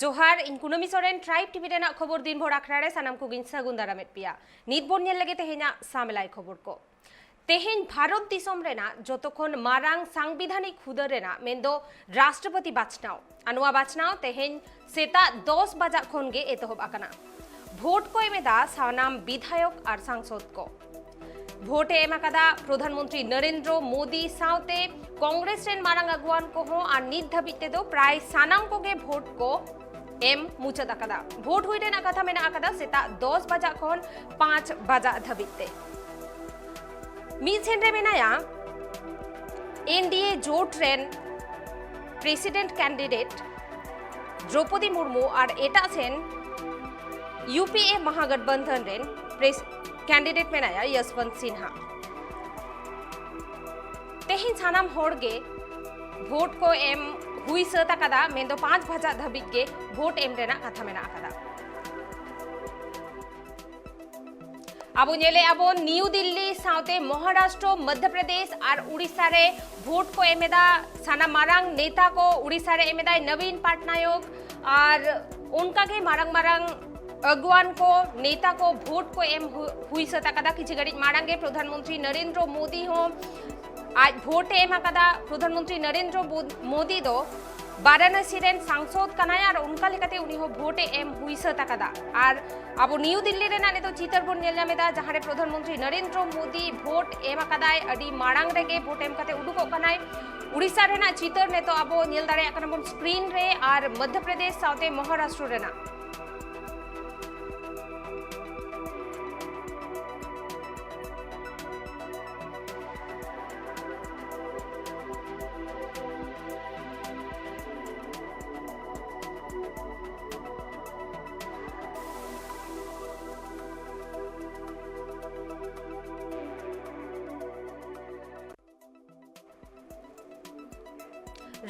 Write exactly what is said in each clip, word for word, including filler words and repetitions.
ᱡᱚᱦᱟᱨ, ᱤᱧ ᱠᱩᱱᱟᱹᱢᱤ ᱥᱚᱨᱮᱱ, ᱴᱨᱟᱭᱤᱵᱽ ᱴᱤᱵᱷᱤ ᱨᱮᱱᱟᱜ ᱠᱷᱚᱵᱚᱨ ᱫᱤᱱ ᱵᱷᱳᱨ ᱟᱠᱷᱲᱟ ᱨᱮ ᱥᱟᱱᱟᱢ ᱠᱚᱜᱮᱧ ᱥᱟᱹᱜᱩᱱ ᱫᱟᱨᱟᱢᱮᱫ ᱯᱮᱭᱟ᱾ ᱱᱤᱛ ᱵᱚᱱ ᱧᱮᱞ ᱞᱮᱜᱮ ᱛᱮᱦᱮᱧᱟᱜ ᱥᱟᱢᱮᱞᱟᱭ ᱠᱷᱚᱵᱚᱨ ᱠᱚ᱾ ᱛᱮᱦᱮᱧ ᱵᱷᱟᱨᱚᱛ ᱫᱤᱥᱚᱢ ᱨᱮᱱᱟᱜ ᱡᱚᱛᱚ ᱠᱷᱚᱱ ᱢᱟᱨᱟᱝ ᱥᱟᱝᱵᱤᱫᱷᱟᱱᱤᱠ ᱦᱩᱫᱟᱹ ᱨᱮᱱᱟᱜ, ᱢᱮᱱᱫᱚ ᱨᱟᱥᱴᱨᱚᱯᱚᱛᱤ ᱵᱟᱪᱷᱱᱟᱣ, ᱟᱨ ᱱᱚᱣᱟ ᱵᱟᱪᱷᱱᱟᱣ ᱛᱮᱦᱮᱧ ᱥᱮᱛᱟᱜ ᱫᱚᱥ ᱵᱟᱡᱟᱜ ᱠᱷᱚᱱ ᱜᱮ ᱮᱛᱚᱦᱚᱵ ᱟᱠᱟᱱᱟ᱾ ᱵᱷᱳᱴ ᱠᱚ ᱮᱢ ᱮᱫᱟ ᱥᱟᱱᱟᱢ ᱵᱤᱫᱷᱟᱭᱚᱠ ᱟᱨ ᱥᱟᱝᱥᱚᱫ ᱠᱚ᱾ ᱵᱷᱳᱴ ᱮ ᱮᱢ ᱟᱠᱟᱫᱟ ᱯᱨᱚᱫᱷᱟᱱ ᱢᱚᱱᱛᱨᱤ ᱱᱚᱨᱮᱱᱫᱨᱚ ᱢᱳᱫᱤ ᱥᱟᱶᱛᱮ ᱠᱚᱝᱜᱨᱮᱥ ᱨᱮᱱ ᱢᱟᱨᱟᱝ ᱟᱹᱜᱩᱣᱟᱱ ᱠᱚᱦᱚᱸ, ᱟᱨ ᱱᱤᱛ ᱫᱷᱟᱹᱵᱤᱡ ᱛᱮᱫᱚ ᱯᱨᱟᱭ ᱥᱟᱱᱟᱢ ᱠᱚᱜᱮ ᱵᱷᱳᱴ ᱠᱚ ᱮᱢ ᱢᱩᱪᱟᱹᱫ ᱟᱠᱟᱫᱟ᱾ ᱵᱷᱳᱴ ᱦᱩᱭ ᱨᱮᱱᱟᱜ ᱠᱟᱛᱷᱟ ᱢᱮᱱᱟᱜ ᱟᱠᱟᱫᱟ ᱥᱮᱛᱟᱜ ᱫᱚᱥ ᱵᱟᱡᱟᱜ ᱠᱷᱚᱱ ᱯᱟᱸᱪ ᱵᱟᱡᱟᱜ ᱫᱷᱟᱹᱵᱤᱡ ᱛᱮ᱾ ᱢᱤᱫ ᱥᱮᱱ ᱨᱮ ᱢᱮᱱᱟᱭᱟ ᱮᱱᱰᱤᱮ ᱡᱳᱴ ᱨᱮᱱ ᱯᱨᱮᱥᱤᱰᱮᱱᱴ ᱠᱮᱱᱰᱤᱰᱮᱴ ᱫᱨᱚᱯᱚᱫᱤ ᱢᱩᱨᱢᱩ ᱟᱨ ᱮᱴᱟᱜ ᱥᱮᱱ ᱭᱩᱯᱤᱮ ᱢᱟᱦᱟᱜᱚᱴᱵᱚᱱᱫᱷᱚᱱ ᱨᱮᱱ ᱯᱨᱮᱥ-, ᱠᱮᱱᱰᱤᱰᱮᱴ ᱢᱮᱱᱟᱭᱟ ᱭᱚᱥᱵᱚᱱᱛ ᱥᱤᱱᱦᱟ᱾ ᱛᱮᱦᱮᱧ ᱥᱟᱱᱟᱢ ᱦᱚᱲ ᱜᱮ ᱵᱷᱳᱴ ᱠᱚ ᱮᱢ ᱦᱩᱭ ᱥᱟᱹᱛ ᱟᱠᱟᱫᱟ, ᱢᱮᱱᱫᱚ ᱯᱟᱸᱪ ᱵᱟᱡᱟᱜ ᱫᱷᱟᱹᱵᱤᱡ ᱜᱮ ᱵᱷᱳᱴ ᱮᱢ ᱨᱮᱱᱟᱜ ᱠᱟᱛᱷᱟ ᱢᱮᱱᱟᱜ ᱟᱠᱟᱫᱟ᱾ ᱟᱵᱚ ᱧᱮᱞᱮᱜᱼᱟ ᱵᱚᱱ ᱱᱤᱭᱩ ᱫᱤᱞᱞᱤ ᱥᱟᱶᱛᱮ ᱢᱚᱦᱟᱨᱟᱥᱴᱨᱚ, ᱢᱚᱫᱽᱫᱷᱚ ᱯᱨᱚᱫᱮᱥ ᱟᱨ ᱩᱲᱤᱥᱥᱟ ᱨᱮ ᱵᱷᱳᱴ ᱠᱚ ᱮᱢ ᱮᱫᱟ ᱥᱟᱱᱟᱢ ᱢᱟᱨᱟᱝ ᱱᱮᱛᱟ ᱠᱚ᱾ ᱩᱲᱤᱥᱥᱟ ᱨᱮ ᱮᱢ ᱮᱫᱟᱭ ᱱᱚᱵᱤᱱ ᱯᱟᱴᱱᱟᱭᱚᱠ, ᱟᱨ ᱚᱱᱠᱟᱜᱮ ᱢᱟᱨᱟᱝ ᱢᱟᱨᱟᱝ ᱟᱹᱜᱩᱣᱟᱱ ᱠᱚ, ᱱᱮᱛᱟ ᱠᱚ ᱵᱷᱳᱴ ᱠᱚ ᱮᱢ ᱦᱩ-, ᱦᱩᱭ ᱥᱟᱹᱛ ᱟᱠᱟᱫᱟ᱾ ᱠᱤᱪᱷᱩ ᱜᱷᱟᱹᱲᱤᱡ ᱢᱟᱲᱟᱝ ᱜᱮ ᱯᱨᱚᱫᱷᱟᱱ ᱢᱚᱱᱛᱨᱤ ᱱᱚᱨᱮᱱᱫᱨᱚ ᱢᱳᱫᱤ ᱦᱚᱸ ᱟᱡ ᱵᱷᱳᱴ ᱮ ᱮᱢ ᱟᱠᱟᱫᱟ᱾ ᱯᱨᱚᱫᱷᱟᱱ ᱢᱚᱱᱛᱨᱤ ᱱᱚᱨᱮᱱᱫᱨᱚ ᱵᱳᱫ-, ᱢᱳᱫᱤ ᱫᱚ ᱵᱟᱨᱟᱱᱚᱥᱤ ᱨᱮᱱ ᱥᱟᱝᱥᱚᱫ ᱠᱟᱱᱟᱭ ᱟᱨ ᱚᱱᱠᱟ ᱞᱮᱠᱟᱛᱮ ᱩᱱᱤ ᱦᱚᱸ ᱵᱷᱳᱴ ᱮ ᱮᱢ ᱦᱩᱭ ᱥᱟᱹᱛ ᱟᱠᱟᱫᱟ᱾ ᱟᱨ ᱟᱵᱚ ᱱᱤᱭᱩ ᱫᱤᱞᱞᱤ ᱨᱮᱱᱟᱜ ᱱᱤᱛᱚᱜ ᱪᱤᱛᱟᱹᱨ ᱵᱚᱱ ᱧᱮᱞ ᱧᱟᱢ ᱮᱫᱟ, ᱡᱟᱦᱟᱸ ᱨᱮ ᱯᱨᱚᱫᱷᱟᱱ ᱢᱚᱱᱛᱨᱤ ᱱᱚᱨᱮᱱᱫᱨᱚ ᱢᱳᱫᱤ ᱵᱷᱳᱴ ᱮᱢ ᱟᱠᱟᱫᱟᱭ, ᱟᱹᱰᱤ ᱢᱟᱲᱟᱝ ᱨᱮᱜᱮ ᱵᱷᱳᱴ ᱮᱢ ᱠᱟᱛᱮ ᱩᱰᱩᱠᱚᱜ ᱠᱟᱱᱟᱭ᱾ ᱩᱲᱤᱥᱥᱟ ᱨᱮᱱᱟᱜ ᱪᱤᱛᱟᱹᱨ ᱱᱤᱛᱚᱜ ᱟᱵᱚ ᱧᱮᱞ ᱫᱟᱲᱮᱭᱟᱜ ᱠᱟᱱᱟ ᱵᱚᱱ ᱥᱠᱨᱤᱱ ᱨᱮ, ᱟᱨ ᱢᱚᱫᱽᱫᱷᱚ ᱯᱨᱚᱫᱮᱥ ᱥᱟᱶᱛᱮ ᱢᱚᱦᱟᱨᱟᱥᱴᱨᱚ ᱨᱮᱱᱟᱜ᱾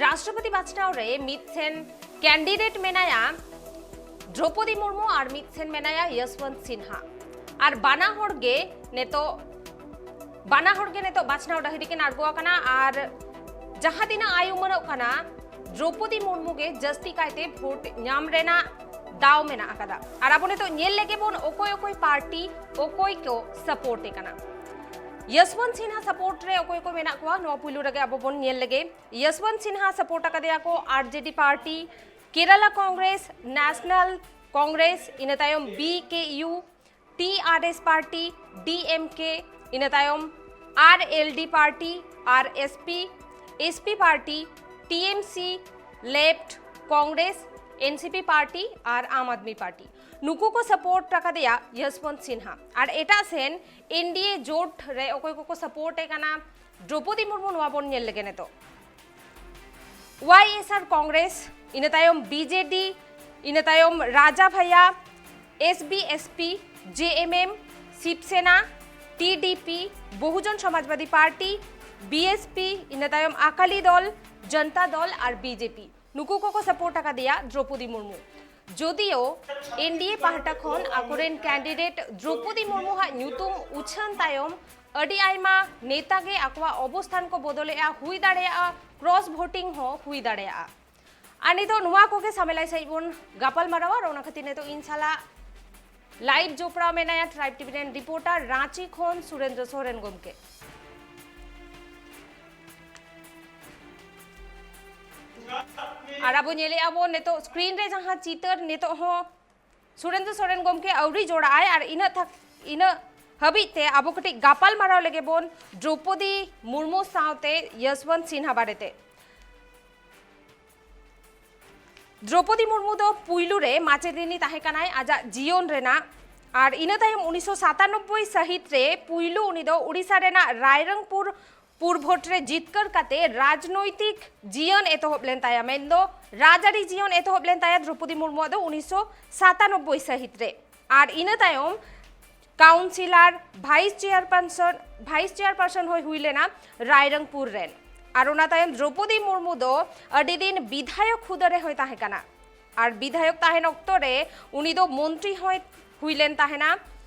ᱨᱟᱥᱴᱨᱚᱯᱚᱛᱤ ᱵᱟᱪᱷᱱᱟᱣ ᱨᱮ ᱢᱤᱫ ᱥᱮᱱ ᱠᱮᱱᱰᱤᱰᱮᱴ ᱢᱮᱱᱟᱭᱟ ᱫᱨᱚᱯᱚᱫᱤ ᱢᱩᱨᱢᱩ ᱟᱨ ᱢᱤᱫ ᱥᱮᱱ ᱢᱮᱱᱟᱭᱟ ᱭᱚᱥᱣᱚᱱᱛ ᱥᱤᱱᱦᱟ᱾ ᱟᱨ ᱵᱟᱱᱟ ᱦᱚᱲ ᱜᱮ ᱱᱤᱛᱚᱜ, ᱵᱟᱱᱟ ᱦᱚᱲ ᱜᱮ ᱱᱤᱛᱚᱜ ᱵᱟᱪᱷᱱᱟᱣ ᱰᱟᱹᱦᱤ ᱨᱮᱠᱤᱱ ᱟᱬᱜᱚ ᱟᱠᱟᱱᱟ᱾ ᱟᱨ ᱡᱟᱦᱟᱸ ᱛᱤᱱᱟᱹᱜ ᱟᱭ ᱩᱢᱟᱹᱱᱚᱜ ᱠᱟᱱᱟ, ᱫᱨᱚᱯᱚᱫᱤ ᱢᱩᱨᱢᱩ ᱜᱮ ᱡᱟᱹᱥᱛᱤ ᱠᱟᱭᱛᱮ ᱵᱷᱳᱴ ᱧᱟᱢ ᱨᱮᱱᱟᱜ ᱫᱟᱣ ᱢᱮᱱᱟᱜ ᱟᱠᱟᱫᱟ᱾ ᱟᱨ ᱟᱵᱚ ᱱᱤᱛᱚᱜ ᱧᱮᱞ ᱞᱮᱜᱮ ᱵᱚᱱ ᱚᱠᱚᱭ ᱚᱠᱚᱭ ᱯᱟᱨᱴᱤ ᱚᱠᱚᱭ ᱠᱚ ᱥᱟᱯᱳᱨᱴ ᱮ ᱠᱟᱱᱟ᱾ ᱭᱚᱥᱣᱚᱱᱛ ᱥᱤᱱᱦᱟ ᱥᱟᱯᱳᱨᱴ ᱨᱮ ᱚᱠᱚᱭ ᱠᱚ ᱢᱮᱱᱟᱜ ᱠᱚᱣᱟ, ᱱᱚᱣᱟ ᱯᱩᱭᱞᱩ ᱨᱮᱜᱮ ᱟᱵᱚ ᱵᱚᱱ ᱧᱮᱞ ᱞᱮᱜᱮ᱾ ᱭᱚᱥᱣᱚᱱᱛ ᱥᱤᱱᱦᱟ ᱥᱟᱯᱳᱨᱴ ᱟᱠᱟᱫᱮᱭᱟ ᱠᱚ RJD party, Kerala congress, national congress, ᱤᱱᱟᱹ ᱛᱟᱭᱚᱢ B K U, T R S party, D M K, ᱤᱱᱟᱹ ᱛᱟᱭᱚᱢ R L D party, R S P, S P party, T M C, left, congress, N C P party ᱟᱨ ᱟᱢ ᱟᱫᱢᱤ party. ᱱᱩᱠᱩ ᱠᱚ support ᱟᱠᱟᱫᱮᱭᱟ ᱭᱚᱥᱣᱚᱱᱛ ᱥᱤᱱᱦᱟ᱾ ᱟᱨ ᱮᱴᱟᱜ ᱥᱮᱱ ᱮᱱ ᱰᱤ ᱮ ᱡᱳᱴ ᱨᱮ ᱚᱠᱚᱭ ᱠᱚᱠᱚ ᱥᱟᱯᱳᱨᱴ ᱮ ᱠᱟᱱᱟ ᱫᱨᱚᱯᱚᱫᱤ ᱢᱩᱨᱢᱩ, ᱱᱚᱣᱟ ᱵᱚᱱ ᱧᱮᱞ ᱞᱮᱜᱮ ᱱᱤᱛᱚᱜ᱾ ᱣᱟᱭ ᱮᱥ ᱟᱨ ᱠᱚᱝᱜᱨᱮᱥ, ᱤᱱᱟᱹ ᱛᱟᱭᱚᱢ ᱵᱤ ᱡᱮ ᱰᱤ, ᱤᱱᱟᱹ ᱛᱟᱭᱚᱢ Raja Bhaiya, S B S P, J M M, Shiv Sena, T D P, Bahujan Samajwadi party, B S P, ᱤᱱᱟᱹ ᱛᱟᱭᱚᱢ ᱟᱠᱟᱞᱤ ᱫᱚᱞ, ᱡᱚᱱᱛᱟ ᱫᱚᱞ ᱟᱨ ᱵᱤ ᱡᱮ ᱯᱤ᱾ ᱱᱩᱠᱩ ᱠᱚᱠᱚ ᱥᱟᱯᱳᱨᱴ ᱟᱠᱟᱫᱮᱭᱟ ᱫᱨᱚᱯᱚᱫᱤ ᱢᱩᱨᱢᱩ᱾ ᱡᱚᱫᱤᱭᱳ ᱮᱱ ᱰᱤ ᱮ ᱯᱟᱦᱴᱟ ᱠᱷᱚᱱ ᱟᱠᱚᱨᱮᱱ ᱠᱮᱱᱰᱤᱰᱮᱴ ᱫᱨᱚᱯᱚᱫᱤ ᱢᱩᱨᱢᱩ ᱦᱟᱜ ᱧᱩᱛᱩᱢ ᱩᱪᱷᱟᱹᱱ ᱛᱟᱭᱚᱢ ᱟᱹᱰᱤ ᱟᱭᱢᱟ ᱱᱮᱛᱟ ᱜᱮ ᱟᱠᱚᱣᱟᱜ ᱚᱵᱚᱥᱛᱷᱟᱱ ᱠᱚ ᱵᱚᱫᱚᱞᱮᱜᱼᱟ, ᱦᱩᱭ ᱫᱟᱲᱮᱭᱟᱜᱼᱟ ᱠᱨᱚᱥ ᱵᱷᱳᱴᱤᱝ ᱦᱚᱸ ᱦᱩᱭ ᱫᱟᱲᱮᱭᱟᱜᱼᱟ᱾ ᱟᱨ ᱱᱤᱛᱚᱜ ᱱᱚᱣᱟ ᱠᱚᱜᱮ ᱥᱟᱢᱮᱞᱟᱭ ᱥᱟᱺᱦᱤᱡ ᱵᱚᱱ ᱜᱟᱯᱟᱞ ᱢᱟᱨᱟᱣᱟ᱾ ᱟᱨ ᱚᱱᱟ ᱠᱷᱟᱹᱛᱤᱨ ᱱᱤᱛᱚᱜ ᱤᱧ ᱥᱟᱞᱟᱜ ᱞᱟᱭᱤᱵᱷ ᱡᱚᱯᱲᱟᱣ ᱢᱮᱱᱟᱭᱟ ᱴᱨᱟᱭᱤᱵᱽ ᱴᱤᱵᱷᱤ ᱨᱮᱱ ᱨᱤᱯᱳᱨᱴᱟᱨ ᱨᱟᱸᱪᱤ ᱠᱷᱚᱱ ᱥᱩᱨᱮᱱᱫᱨᱚ ᱥᱚᱨᱮᱱ ᱜᱚᱢᱠᱮ᱾ ᱟᱨ ᱟᱵᱚ ᱧᱮᱞᱮᱜᱼᱟ ᱵᱚᱱ ᱱᱤᱛᱚᱜ ᱥᱠᱨᱤᱱ ᱨᱮ ᱡᱟᱦᱟᱸ ᱪᱤᱛᱟᱹᱨ, ᱱᱤᱛᱚᱜ ᱦᱚᱸ ᱥᱩᱨᱮᱱᱫᱨᱚ ᱥᱚᱨᱮᱱ ᱜᱚᱢᱠᱮ ᱟᱹᱣᱨᱤ ᱡᱚᱲᱟᱜᱼᱟᱭ᱾ ᱟᱨ ᱤᱱᱟᱹᱜ ᱛᱷᱟᱠ-, ᱤᱱᱟᱹᱜ ᱦᱟᱹᱵᱤᱡ ᱛᱮ ᱟᱵᱚ ᱠᱟᱹᱴᱤᱡ ᱜᱟᱯᱟᱞ ᱢᱟᱨᱟᱣ ᱞᱮᱜᱮ ᱵᱚᱱ ᱫᱨᱚᱯᱚᱫᱤ ᱢᱩᱨᱢᱩ ᱥᱟᱶᱛᱮ ᱭᱚᱥᱣᱚᱱᱛ ᱥᱤᱱᱦᱟ ᱵᱟᱨᱮᱛᱮ᱾ ᱫᱨᱚᱯᱚᱫᱤ ᱢᱩᱨᱢᱩ ᱫᱚ ᱯᱩᱭᱞᱩ ᱨᱮ ᱢᱟᱪᱮᱛᱟᱹᱱᱤ ᱛᱟᱦᱮᱸ ᱠᱟᱱᱟᱭ ᱟᱡᱟᱜ ᱡᱤᱭᱚᱱ ᱨᱮᱱᱟᱜ, ᱟᱨ ᱤᱱᱟᱹ ᱛᱟᱭᱚᱢ ᱩᱱᱤᱥᱥᱚ ᱥᱟᱛᱟᱱᱚᱵᱵᱳᱭ ᱥᱟᱹᱦᱤᱛ ᱨᱮ ᱯᱩᱭᱞᱩ ᱩᱱᱤ ᱫᱚ ᱩᱲᱤᱥᱥᱟ ᱨᱮᱱᱟᱜ ᱨᱟᱭᱨᱚᱝᱯᱩᱨ ᱯᱩᱨ ᱵᱷᱳᱴ ᱨᱮ ᱡᱤᱛᱠᱟᱹᱨ ᱠᱟᱛᱮ ᱨᱟᱡᱽᱱᱳᱭᱛᱤᱠ ᱡᱤᱭᱚᱱ ᱮᱛᱚᱦᱚᱵ ᱞᱮᱱ ᱛᱟᱭᱟ, ᱢᱮᱱᱫᱚ ᱨᱟᱡᱽᱟᱹᱨᱤ ᱡᱤᱭᱚᱱ ᱮᱛᱚᱦᱚᱵ ᱞᱮᱱ ᱛᱟᱭᱟ ᱫᱨᱚᱯᱚᱫᱤ ᱢᱩᱨᱢᱩᱣᱟᱜ ᱫᱚ ᱩᱱᱤᱥᱥᱚ ᱥᱟᱛᱟᱱᱚᱵᱵᱳᱭ ᱥᱟᱹᱦᱤᱛ ᱨᱮ᱾ ᱟᱨ ᱤᱱᱟᱹ ᱛᱟᱭᱚᱢ ᱠᱟᱣᱩᱱᱥᱤᱞᱟᱨ, ᱵᱷᱟᱭᱤᱥ ᱪᱮᱭᱟᱨᱯᱟᱨᱥᱚᱱ, ᱵᱷᱟᱭᱤᱥ ᱪᱮᱭᱟᱨᱯᱟᱨᱥᱚᱱ ᱦᱚᱸᱭ ᱦᱩᱭ ᱞᱮᱱᱟ ᱨᱟᱭᱨᱚᱝᱯᱩᱨ ᱨᱮᱱ᱾ ᱟᱨ ᱚᱱᱟ ᱛᱟᱭᱚᱢ ᱫᱨᱚᱯᱚᱫᱤ ᱢᱩᱨᱢᱩ ᱫᱚ ᱟᱹᱰᱤ ᱫᱤᱱ ᱵᱤᱫᱷᱟᱭᱚᱠ ᱦᱩᱫᱟᱹ ᱨᱮᱦᱚᱸᱭ ᱛᱟᱦᱮᱸ ᱠᱟᱱᱟ᱾ ᱟᱨ ᱵᱤᱫᱷᱟᱭᱚᱠ ᱛᱟᱦᱮᱱ ᱚᱠᱛᱚ ᱨᱮ ᱩᱱᱤ ᱫᱚ ᱢᱚᱱᱛᱨᱤ ᱦᱚᱸᱭ ᱦᱩᱭ ᱞᱮᱱ ᱛᱟᱦᱮᱱᱟ᱾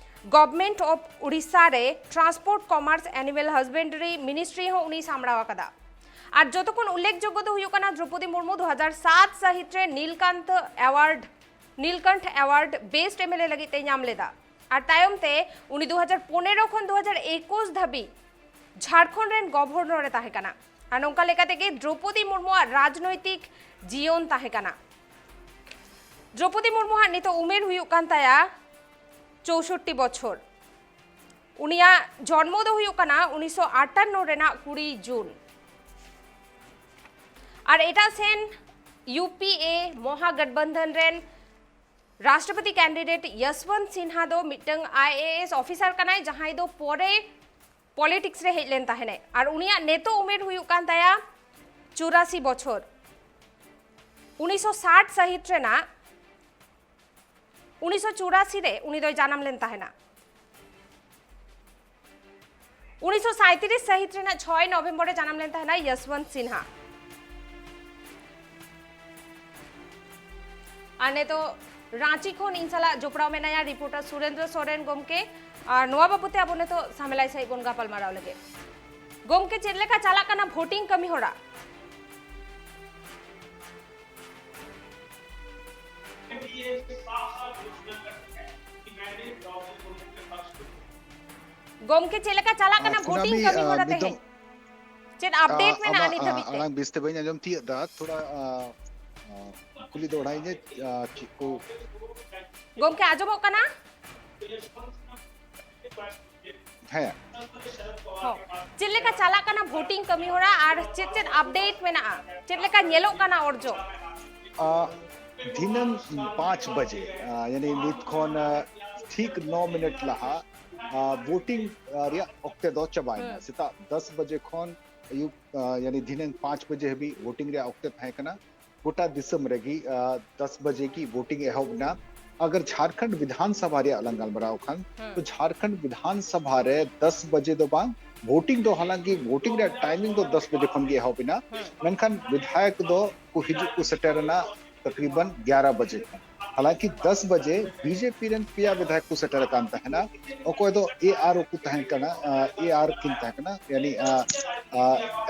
Government of Odisha ᱨᱮ Transport, Commerce, Animal Husbandry Ministry ᱦᱚᱸ ᱩᱱᱤᱭ ᱥᱟᱢᱵᱲᱟᱣ ᱟᱠᱟᱫᱟ᱾ ᱟᱨ ᱡᱚᱛᱚ ᱠᱷᱚᱱ ᱩᱞᱞᱮᱠᱷᱡᱳᱜᱽᱜᱚ ᱫᱚ ᱦᱩᱭᱩᱜ ᱠᱟᱱᱟ, ᱫᱨᱚᱯᱚᱫᱤ ᱢᱩᱨᱢᱩ ᱫᱩ ᱦᱟᱡᱟᱨ ᱥᱟᱛ ᱥᱟᱹᱦᱤᱛ ᱨᱮ ᱱᱤᱞᱠᱟᱱᱛ ᱮᱣᱟᱨᱰ, ᱱᱤᱞᱠᱟᱱᱛᱷ ᱮᱣᱟᱨᱰ ᱵᱮᱥᱴ ᱮᱢᱮᱞᱮ ᱞᱟᱹᱜᱤᱫ ᱛᱮ ᱧᱟᱢ ᱞᱮᱫᱟ᱾ ᱟᱨ ᱛᱟᱭᱚᱢ ᱛᱮ ᱩᱱᱤ ᱫᱩ ᱦᱟᱡᱟᱨ ᱯᱚᱱᱮᱨᱚ ᱠᱷᱚᱱ ᱫᱩ ᱦᱟᱡᱟᱨ ᱮᱠᱩᱥ ᱫᱷᱟᱹᱵᱤᱡ ᱡᱷᱟᱲᱠᱷᱚᱸᱰ ᱨᱮᱱ ᱜᱚᱵᱷᱚᱨᱱᱚᱨ ᱮ ᱛᱟᱦᱮᱸ ᱠᱟᱱᱟ᱾ ᱟᱨ ᱱᱚᱝᱠᱟ ᱞᱮᱠᱟ ᱛᱮᱜᱮ ᱫᱨᱚᱯᱚᱫᱤ ᱢᱩᱨᱢᱩᱣᱟᱜ ᱨᱟᱡᱽᱱᱳᱭᱛᱤᱠ ᱡᱤᱭᱚᱱ ᱛᱟᱦᱮᱸ ᱠᱟᱱᱟ᱾ ᱫᱨᱚᱯᱚᱫᱤ ᱢᱩᱨᱢᱩᱣᱟᱜ ᱱᱤᱛᱚᱜ ᱩᱢᱮᱨ ᱦᱩᱭᱩᱜ ᱠᱟᱱ ᱛᱟᱭᱟ ᱪᱳᱥᱚᱴᱴᱤ ᱵᱚᱪᱷᱚᱨ᱾ ᱩᱱᱤᱭᱟᱜ ᱡᱚᱱᱢᱚ ᱫᱚ ᱦᱩᱭᱩᱜ ᱠᱟᱱᱟ ᱩᱱᱤᱥᱥᱚ ᱟᱴᱟᱱᱱᱚ ᱨᱮᱱᱟᱜ ᱠᱩᱲᱤ ᱡᱩᱱ᱾ ᱟᱨ ᱮᱴᱟᱜ ᱥᱮᱱ, ᱭᱩ ᱯᱤ ᱮ ᱢᱚᱦᱟᱜᱚᱴᱵᱚᱱᱫᱷᱚᱱ ᱨᱮᱱ ᱨᱟᱥᱴᱨᱚᱯᱚᱛᱤ ᱠᱮᱱᱰᱤᱰᱮᱴ ᱭᱚᱥᱣᱚᱱᱛ ᱥᱤᱱᱦᱟ ᱫᱚ ᱢᱤᱫᱴᱟᱝ ᱟᱭ ᱮ ᱮᱥ ᱚᱯᱷᱤᱥᱟᱨ ᱠᱟᱱᱟᱭ, ᱡᱟᱦᱟᱸᱭ ᱫᱚ ᱯᱚᱨᱮ ᱯᱚᱞᱤᱴᱤᱠᱥ ᱨᱮ ᱦᱮᱡ ᱞᱮᱱ ᱛᱟᱦᱮᱱᱟᱭ᱾ ᱟᱨ ᱩᱱᱤᱭᱟᱜ ᱱᱤᱛᱚᱜ ᱩᱢᱮᱨ ᱦᱩᱭᱩᱜ ᱠᱟᱱ ᱛᱟᱭᱟ ᱪᱩᱨᱟᱥᱤ ᱵᱚᱪᱷᱚᱨ᱾ ᱩᱱᱤᱥᱥᱚ ᱥᱟᱴ ᱥᱟᱹᱦᱤᱛ ᱨᱮᱱᱟᱜ, ᱩᱱᱤᱥᱥᱚ ᱪᱩᱨᱟᱥᱤ ᱨᱮ ᱩᱱᱤ ᱫᱚᱭ ᱡᱟᱱᱟᱢ ᱞᱮᱱ ᱛᱟᱦᱮᱱᱟ᱾ ᱩᱱᱤᱥᱥᱚ ᱥᱟᱸᱭᱛᱨᱤᱥ ᱥᱟᱹᱦᱤᱛ ᱨᱮᱱᱟᱜ ᱪᱷᱚᱭ ᱱᱚᱵᱷᱮᱢᱵᱚᱨ ᱨᱮ ᱡᱟᱱᱟᱢ ᱞᱮᱱ ᱛᱟᱦᱮᱱᱟ ᱭᱚᱥᱣᱚᱱᱛ ᱥᱤᱱᱦᱟ᱾ ᱟᱨ ᱱᱤᱛᱚᱜ ᱨᱟᱸᱪᱤ ᱠᱷᱚᱱ ᱤᱧ ᱥᱟᱞᱟᱜ ᱡᱚᱯᱲᱟᱣ ᱢᱮᱱᱟᱭᱟ ᱨᱤᱯᱳᱨᱴᱟᱨ ᱥᱩᱨᱮᱱᱫᱨᱚ ᱥᱚᱨᱮᱱ ᱜᱚᱢᱠᱮ᱾ ᱟᱨ ᱱᱚᱣᱟ ᱵᱟᱵᱚᱛ ᱛᱮ ᱟᱵᱚ ᱱᱤᱛᱚᱜ ᱥᱟᱢᱮᱞᱟᱭ ᱥᱟᱺᱦᱤᱡ ᱵᱚᱱ ᱜᱟᱯᱟᱞ ᱢᱟᱨᱟᱣ ᱞᱮᱜᱮ᱾ ᱜᱚᱢᱠᱮ, ᱪᱮᱫ ᱞᱮᱠᱟ ᱪᱟᱞᱟᱜ ᱠᱟᱱᱟ ᱵᱷᱳᱴᱤᱝ ᱠᱟᱹᱢᱤ ᱦᱚᱨᱟ? ᱜᱚᱢᱠᱮ, ᱪᱮᱫ ᱞᱮᱠᱟ ᱪᱟᱞᱟᱜ ᱠᱟᱱᱟ ᱟᱸ, ᱵᱷᱳᱴᱤᱝ ᱠᱩᱱᱟᱢᱤ, ᱠᱟᱹᱢᱤ ᱟᱸ, ᱦᱚᱨᱟ ᱢᱤᱫ ᱛᱮᱦᱮᱧ? ᱫᱚᱢ, ᱪᱮᱫ ᱟᱯᱰᱮᱴ ᱟᱸ, ᱢᱮᱱᱟᱜᱼᱟ ᱟᱢᱟᱜ, ᱱᱤᱛ ᱟᱸ, ᱦᱟᱹᱵᱤᱡ ᱛᱮ? ᱟᱲᱟᱝ ᱵᱮᱥ ᱛᱮ ᱵᱟᱹᱧ ᱟᱸᱡᱚᱢ ᱛᱤᱭᱳᱜ ᱫᱟ, ᱛᱷᱚᱲᱟ, ᱟᱸ, ᱟᱸ, ᱠᱩᱞᱤ ᱫᱚᱦᱲᱟᱭ ᱧᱮ, ᱟᱸ, ᱪᱮᱫ ᱠᱚ? ᱜᱚᱢᱠᱮ, ᱟᱸᱡᱚᱢᱚᱜ ᱠᱟᱱᱟ? ᱦᱮᱸ᱾ ᱦᱚᱸ᱾ ᱪᱮᱫ ᱞᱮᱠᱟ ᱪᱟᱞᱟᱜ ᱠᱟᱱᱟ ᱵᱷᱳᱴᱤᱝ ᱠᱟᱹᱢᱤ ᱦᱚᱨᱟ ᱟᱨ ᱪᱮᱫ ᱪᱮᱫ ᱟᱯᱰᱮᱴ ᱢᱮᱱᱟᱜᱼᱟ? ᱪᱮᱫ ᱞᱮᱠᱟ ᱧᱮᱞᱚᱜ ᱠᱟᱱᱟ ᱚᱨᱡᱚ? ᱟᱸ, ᱫᱷᱤᱱᱟᱹᱝ ᱯᱟᱸᱪ ᱵᱟᱡᱮ, ᱟᱸ, ᱭᱟᱱᱤ ᱱᱤᱛ ᱠᱷᱚᱱ, ᱟᱸ, ᱴᱷᱤᱠ ᱱᱚ ᱢᱤᱱᱤᱴ ᱞᱟᱦᱟ, ᱟᱸ, ᱵᱷᱳᱴᱤᱝ, ᱟᱸ, ᱨᱮᱭᱟᱜ ᱚᱠᱛᱮ ᱫᱚ ᱪᱟᱵᱟᱭᱮᱱᱟ᱾ ᱦᱩᱸ᱾ ᱥᱮᱛᱟᱜ ᱫᱚᱥ ᱵᱟᱡᱮ ᱠᱷᱚᱱ ᱟᱹᱭᱩᱵ, ᱟᱸ, ᱭᱟᱱᱤ ᱫᱷᱤᱱᱟᱹᱝ ᱯᱟᱸᱪ ᱵᱟᱡᱮ ᱦᱟᱹᱵᱤᱡ ᱵᱷᱳᱴᱤᱝ ᱨᱮᱭᱟᱜ ᱚᱠᱛᱮ ᱛᱟᱦᱮᱸ ᱠᱟᱱᱟ᱾ ᱜᱚᱴᱟ ᱫᱤᱥᱚᱢ ᱨᱮᱜᱮ, ᱟᱸ, ᱫᱚᱥ ᱵᱟᱡᱮ ᱜᱮ ᱵᱷᱳᱴᱤᱝ ᱮᱦᱚᱵ ᱮᱱᱟ᱾ ᱟᱜᱟᱨ ᱡᱷᱟᱲᱠᱷᱚᱸᱰ ᱵᱤᱫᱷᱟᱱ ᱥᱚᱵᱷᱟ ᱨᱮᱭᱟᱜ ᱞᱟᱝ ᱜᱟᱞᱢᱟᱨᱟᱣ ᱠᱷᱟᱱ, ᱦᱩᱸ᱾ ᱛᱚ ᱡᱷᱟᱲᱠᱷᱚᱸᱰ ᱵᱤᱫᱷᱟᱱ ᱥᱚᱵᱷᱟ ᱨᱮ ᱫᱚᱥ ᱵᱟᱡᱮ ᱫᱚ ᱵᱟᱝ, ᱵᱷᱳᱴᱤᱝ ᱫᱚ, ᱦᱟᱞᱟᱝᱠᱤ ᱵᱷᱳᱴᱤᱝ ᱨᱮᱭᱟᱜ ᱴᱟᱭᱢᱤᱝ ᱫᱚ ᱫᱚᱥ ᱵᱟᱡᱮ ᱠᱷᱚᱱ ᱜᱮ ᱮᱦᱚᱵ ᱮᱱᱟ, ᱦᱩᱸ᱾ ᱢᱮᱱᱠᱷᱟᱱ ᱵᱤᱫᱷᱟᱭᱚᱠ ᱫᱚ ᱠᱚ ᱦᱤᱡᱩᱜ ᱠᱚ ᱥᱮᱴᱮᱨ ᱮᱱᱟ ᱛᱟᱠᱨᱤᱵᱟᱱ ᱜᱭᱟᱨᱟ ᱵᱟᱡᱮ ᱠᱷᱚᱱ᱾ ᱦᱟᱞᱟᱝᱠᱤ ᱫᱚᱥ ᱵᱟᱡᱮ ᱵᱤᱡᱮᱯᱤ ᱨᱮᱱ ᱯᱮᱭᱟ ᱵᱤᱫᱷᱟᱭᱚᱠ ᱠᱚ ᱥᱮᱴᱮᱨ ᱟᱠᱟᱱ ᱛᱟᱦᱮᱱᱟ᱾ ᱚᱠᱚᱭ ᱫᱚ ᱮ ᱟᱨ ᱳ ᱠᱚ ᱛᱟᱦᱮᱸ ᱠᱟᱱᱟ, ᱮ ᱟᱨ ᱠᱤᱱ ᱛᱟᱦᱮᱸ ᱠᱟᱱᱟ, ᱭᱟᱱᱤ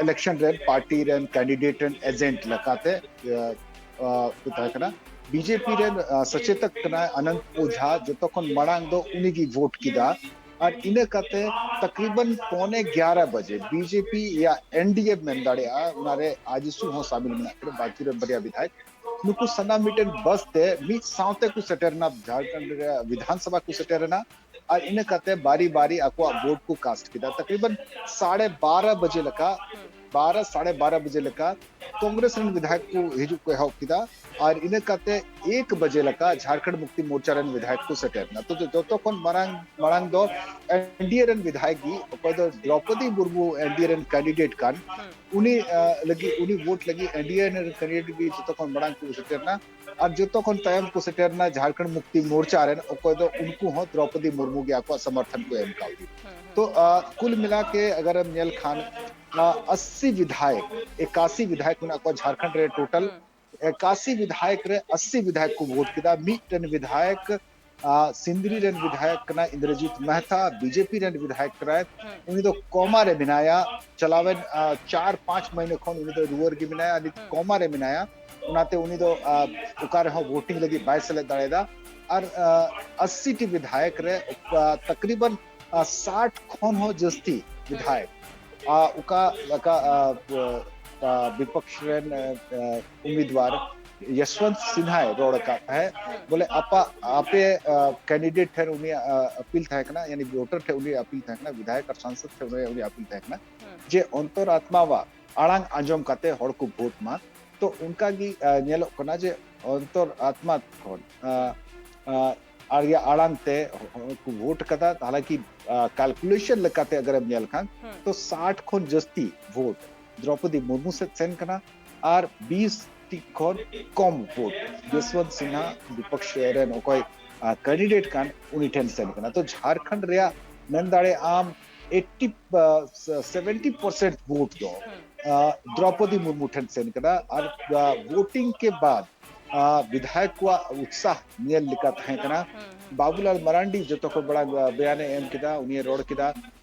ᱤᱞᱮᱠᱥᱚᱱ ᱨᱮᱱ ᱯᱟᱨᱴᱤ ᱨᱮᱱ ᱠᱮᱱᱰᱤᱰᱮᱴ ᱨᱮᱱ ᱮᱡᱮᱱᱴ ᱞᱮᱠᱟᱛᱮ ᱠᱚ ᱛᱟᱦᱮᱸ ᱠᱟᱱᱟ᱾ ᱵᱤᱡᱮᱯᱤ ᱨᱮᱱ ᱥᱚᱪᱮᱛᱚᱠ ᱠᱟᱱᱟᱭ ᱟᱱᱚᱱᱫ ᱳᱡᱷᱟ, ᱡᱚᱛᱚ ᱠᱷᱚᱱ ᱢᱟᱲᱟᱝ ᱫᱚ ᱩᱱᱤᱜᱮ ᱵᱷᱳᱴ ᱠᱮᱫᱟ᱾ ᱟᱨ ᱤᱱᱟᱹ ᱠᱟᱛᱮ ᱛᱟᱠᱨᱤᱵᱟᱱ ᱯᱚᱱᱮ ᱜᱭᱟᱨᱟ ᱵᱟᱡᱮ ᱵᱤᱡᱮᱯᱤ ᱭᱟ ᱮᱱᱰᱤᱮ ᱢᱮᱱ ᱫᱟᱲᱮᱭᱟᱜᱼᱟ, ᱚᱱᱟᱨᱮ ᱟᱡᱮᱥᱩ ᱦᱚᱸ ᱥᱟᱢᱤᱞ ᱢᱮᱱᱟᱜ ᱠᱟᱱᱟ, ᱵᱟᱠᱤ ᱨᱮᱱ ᱵᱟᱨᱭᱟ ᱵᱤᱫᱷᱟᱭᱚᱠ, ᱱᱩᱠᱩ ᱥᱟᱱᱟᱢ ᱢᱤᱫᱴᱮᱱ ᱵᱟᱥ ᱛᱮ ᱢᱤᱫ ᱥᱟᱶᱛᱮ ᱠᱚ ᱥᱮᱴᱮᱨ ᱮᱱᱟ, ᱡᱷᱟᱲᱠᱷᱚᱸᱰ ᱨᱮ ᱵᱤᱫᱷᱟᱱ ᱥᱚᱵᱷᱟ ᱠᱚ ᱥᱮᱴᱮᱨ ᱮᱱᱟ᱾ ᱟᱨ ᱤᱱᱟᱹ ᱠᱟᱛᱮ ᱵᱟᱨᱤ ᱵᱟᱨᱤ ᱟᱠᱚᱣᱟᱜ ᱵᱷᱳᱴ ᱠᱚ ᱠᱟᱥᱴ ᱠᱮᱫᱟ᱾ ᱛᱟᱠᱨᱤᱵᱟᱱ ᱥᱟᱲᱮ ᱵᱟᱨᱟ ᱵᱟᱡᱮ ᱞᱮᱠᱟ, ᱵᱟᱨᱟ ᱥᱟᱲᱮ ᱵᱟᱨᱟ ᱵᱟᱡᱮ ᱞᱮᱠᱟ ᱠᱚᱝᱜᱨᱮᱥ ᱨᱮᱱ ᱵᱤᱫᱷᱟᱭᱚᱠ ᱠᱚ ᱦᱤᱡᱩᱜ ᱠᱚ ᱮᱦᱚᱵ ᱠᱮᱫᱟ᱾ ᱟᱨ ᱤᱱᱟᱹ ᱠᱟᱛᱮ ᱮᱠ ᱵᱟᱡᱮ ᱞᱮᱠᱟ ᱡᱷᱟᱲᱠᱷᱚᱸᱰ ᱢᱩᱠᱛᱤ ᱢᱳᱨᱪᱟ ᱨᱮᱱ ᱵᱤᱫᱷᱟᱭᱚᱠ ᱠᱚ ᱥᱮᱴᱮᱨ ᱮᱱᱟ᱾ ᱛᱚ ᱡᱚᱛᱚ ᱠᱷᱚᱱ ᱢᱟᱨᱟᱝ ᱢᱟᱲᱟᱝ ᱫᱚ ᱮᱱᱰᱤᱮ ᱨᱮᱱ ᱵᱤᱫᱷᱟᱭᱚᱠ ᱜᱮ, ᱚᱠᱚᱭ ᱫᱚ ᱫᱨᱚᱯᱚᱫᱤ ᱢᱩᱨᱢᱩ ᱮᱱᱰᱤᱮ ᱨᱮᱱ ᱠᱮᱱᱰᱤᱰᱮᱴ ᱠᱟᱱ, ᱩᱱᱤ ᱞᱟᱹᱜᱤᱫ, ᱩᱱᱤ ᱵᱷᱳᱴ ᱞᱟᱹᱜᱤᱫ ᱮᱱᱰᱤᱮ ᱨᱮᱱ ᱠᱮᱱᱰᱤᱰᱮᱴ ᱜᱮ ᱡᱚᱛᱚ ᱠᱷᱚᱱ ᱢᱟᱲᱟᱝ ᱠᱚ ᱥᱮᱴᱮᱨ ᱮᱱᱟ᱾ ᱟᱨ ᱡᱚᱛᱚ ᱠᱷᱚᱱ ᱛᱟᱭᱚᱢ ᱠᱚ ᱥᱮᱴᱮᱨ ᱮᱱᱟ ᱡᱷᱟᱲᱠᱷᱚᱸᱰ ᱢᱩᱠᱛᱤ ᱢᱳᱨᱪᱟ ᱨᱮᱱ, ᱚᱠᱚᱭ ᱫᱚ ᱩᱱᱠᱩ ᱦᱚᱸ ᱫᱨᱚᱯᱚᱫᱤ ᱢᱩᱨᱢᱩ ᱜᱮ ᱟᱠᱚᱣᱟᱜ ᱥᱚᱢᱚᱨᱛᱷᱚᱱ ᱠᱚ ᱮᱢ ᱠᱟᱣᱫᱮᱭᱟ᱾ ᱛᱚ ᱠᱩᱞ ᱢᱤᱞᱟ ᱠᱮ ᱟᱜᱟᱨ ᱮᱢ ᱧᱮᱞ ᱠᱷᱟᱱ, ᱟᱥᱤ ᱵᱤᱫᱷᱟᱭᱚᱠ, ᱮᱠᱟᱥᱤ ᱵᱤᱫᱷᱟᱭᱚᱠ ᱢᱮᱱᱟᱜ ᱠᱚᱣᱟ ᱡᱷᱟᱲᱠᱷᱚᱸᱰ ᱨᱮ ᱴᱳᱴᱟᱞ᱾ ᱮᱠᱟᱥᱤ ᱵᱤᱫᱷᱟᱭᱚᱠ ᱨᱮ ᱟᱥᱤ ᱵᱤᱫᱷᱟᱭᱚᱠ ᱠᱚ ᱵᱷᱳᱴ ᱠᱮᱫᱟ᱾ ᱢᱤᱫᱴᱮᱱ ᱵᱤᱫᱷᱟᱭᱚᱠ ᱥᱤᱱᱫᱽᱨᱤ ᱨᱮᱱ ᱵᱤᱫᱷᱟᱭᱚᱠ ᱠᱟᱱᱟ ᱤᱱᱫᱨᱚᱡᱤᱛ ᱢᱮᱦᱛᱟ, ᱵᱤᱡᱮᱯᱤ ᱨᱮᱱ ᱵᱤᱫᱷᱟᱭᱚᱠ ᱠᱟᱱᱟᱭ᱾ ᱩᱱᱤ ᱫᱚ ᱠᱚᱢᱟ ᱨᱮ ᱢᱮᱱᱟᱭᱟ᱾ ᱪᱟᱞᱟᱣᱮᱱ ᱪᱟᱨ ᱯᱟᱸᱪ ᱢᱟᱹᱦᱱᱟᱹ ᱠᱷᱚᱱ ᱩᱱᱤ ᱫᱚ ᱨᱩᱣᱟᱹᱲ ᱜᱮ ᱢᱮᱱᱟᱭᱟ, ᱱᱤᱛ ᱠᱚᱢᱟ ᱨᱮ ᱢᱮᱱᱟᱭᱟ᱾ ᱚᱱᱟᱛᱮ ᱩᱱᱤ ᱫᱚ ᱚᱠᱟ ᱨᱮᱦᱚᱸ ᱵᱷᱳᱴᱤᱝ ᱞᱟᱹᱜᱤᱫ ᱵᱟᱭ ᱥᱮᱞᱮᱫ ᱫᱟᱲᱮᱭᱟᱫᱟ᱾ ᱟᱨ ᱟᱥᱤ ᱴᱤ ᱵᱤᱫᱷᱟᱭᱚᱠ ᱨᱮ ᱛᱟᱠᱨᱤᱵᱟᱱ ᱥᱟᱴ ᱠᱷᱚᱱ ᱦᱚᱸ ᱡᱟᱹᱥᱛᱤ ᱵᱤᱫᱷᱟᱭᱚᱠ, ᱚᱠᱟ ᱞᱮᱠᱟ ᱵᱤᱯᱚᱠᱥ ᱨᱮᱱ ᱩᱢᱤᱫᱣᱟᱨ ᱭᱚᱥᱣᱚᱱᱛ ᱥᱤᱱᱦᱟᱭ ᱨᱚᱲ ᱟᱠᱟᱫ ᱛᱟᱦᱮᱸᱫ, ᱵᱚᱞᱮ ᱟᱯᱟ-, ᱟᱯᱮ ᱠᱮᱱᱰᱤᱰᱮᱴ ᱴᱷᱮᱱ ᱩᱱᱤᱭᱟᱜ ᱟᱯᱤᱞ ᱛᱟᱦᱮᱸ ᱠᱟᱱᱟ, ᱭᱟᱱᱤ ᱵᱷᱳᱴᱟᱨ ᱴᱷᱮᱱ ᱩᱱᱤᱭᱟᱜ ᱟᱯᱤᱞ ᱛᱟᱦᱮᱸ ᱠᱟᱱᱟ, ᱵᱤᱫᱷᱟᱭᱚᱠ ᱟᱨ ᱥᱟᱝᱥᱚᱫ ᱴᱷᱮᱱ ᱩᱱᱤᱭᱟᱜ ᱟᱯᱤᱞ ᱛᱟᱦᱮᱸ ᱠᱟᱱᱟ ᱡᱮ ᱚᱱᱛᱚᱨ ᱟᱛᱢᱟ ᱣᱟᱜ ᱟᱲᱟᱝ ᱟᱸᱡᱚᱢ ᱠᱟᱛᱮ ᱦᱚᱲ ᱠᱚ ᱵᱷᱳᱴ ᱢᱟ᱾ ᱛᱚ ᱚᱱᱠᱟ ᱜᱮ ᱧᱮᱞᱚᱜ ᱠᱟᱱᱟ ᱡᱮ ᱚᱱᱛᱚᱨ ᱟᱛᱢᱟ ᱠᱷᱚᱱ ᱟᱨ ᱭᱟ ᱟᱲᱟᱝ ᱛᱮ ᱦᱚᱲ ᱠᱚ ᱵᱷᱳᱴ ᱠᱟᱫᱟ᱾ ᱦᱟᱞᱟᱝᱠᱤ ᱠᱮᱞᱠᱩᱞᱮᱥᱚᱱ ᱞᱮᱠᱟᱛᱮ ᱟᱜᱟᱨ ᱮᱢ ᱧᱮᱞ ᱠᱷᱟᱱ, ᱛᱚ ᱥᱟᱴ ᱠᱷᱚᱱ ᱡᱟᱹᱥᱛᱤ ᱵᱷᱳᱴ ᱫᱨᱚᱯᱚᱫᱤ ᱢᱩᱨᱢᱩ ᱥᱮᱫ ᱥᱮᱱ ᱠᱟᱱᱟ᱾ ᱟᱨ ᱵᱤᱥ ᱴᱤ ᱠᱷᱚᱱ ᱠᱚᱢ ᱵᱷᱳᱴ ᱡᱚᱥᱣᱚᱱᱛ ᱥᱤᱱᱦᱟ, ᱵᱤᱯᱚᱠᱥ ᱨᱮᱱ ᱚᱠᱚᱭ ᱠᱮᱱᱰᱤᱰᱮᱴ ᱠᱟᱱ, ᱩᱱᱤ ᱴᱷᱮᱱ ᱥᱮᱱ ᱠᱟᱱᱟ᱾ ᱛᱚ ᱡᱷᱟᱲᱠᱷᱚᱸᱰ ᱨᱮᱭᱟᱜ ᱢᱮᱱ ᱫᱟᱲᱮᱭᱟᱜ ᱟᱢ ᱮᱭᱤᱴᱤ ᱥᱮᱵᱷᱮᱱᱴᱤ ᱯᱟᱨᱥᱮᱱᱴ ᱵᱷᱳᱴ ᱫᱚ ᱫᱨᱚᱯᱚᱫᱤ ᱢᱩᱨᱢᱩ ᱴᱷᱮᱱ ᱥᱮᱱ ᱠᱟᱱᱟ᱾ ᱟᱨ ᱵᱷᱳᱴᱤᱝ ᱠᱮ ᱵᱟᱫ ᱟᱨ ᱵᱤᱫᱷᱟᱭᱚᱠ ᱠᱚᱣᱟᱜ ᱩᱛᱥᱟᱦ ᱧᱮᱞ ᱞᱮᱠᱟ ᱛᱟᱦᱮᱸ ᱠᱟᱱᱟ᱾ ᱦᱩᱸ, ᱦᱩᱸ᱾ ᱵᱟᱵᱩᱞᱟᱞ ᱢᱟᱨᱟᱱᱰᱤ ᱡᱚᱛᱚ ᱠᱷᱚᱱ ᱵᱮᱲᱟ ᱵᱮᱭᱟᱱᱮ ᱮᱢ ᱠᱮᱫᱟ, ᱩᱱᱤᱭᱮ ᱨᱚᱲ ᱠᱮᱫᱟ,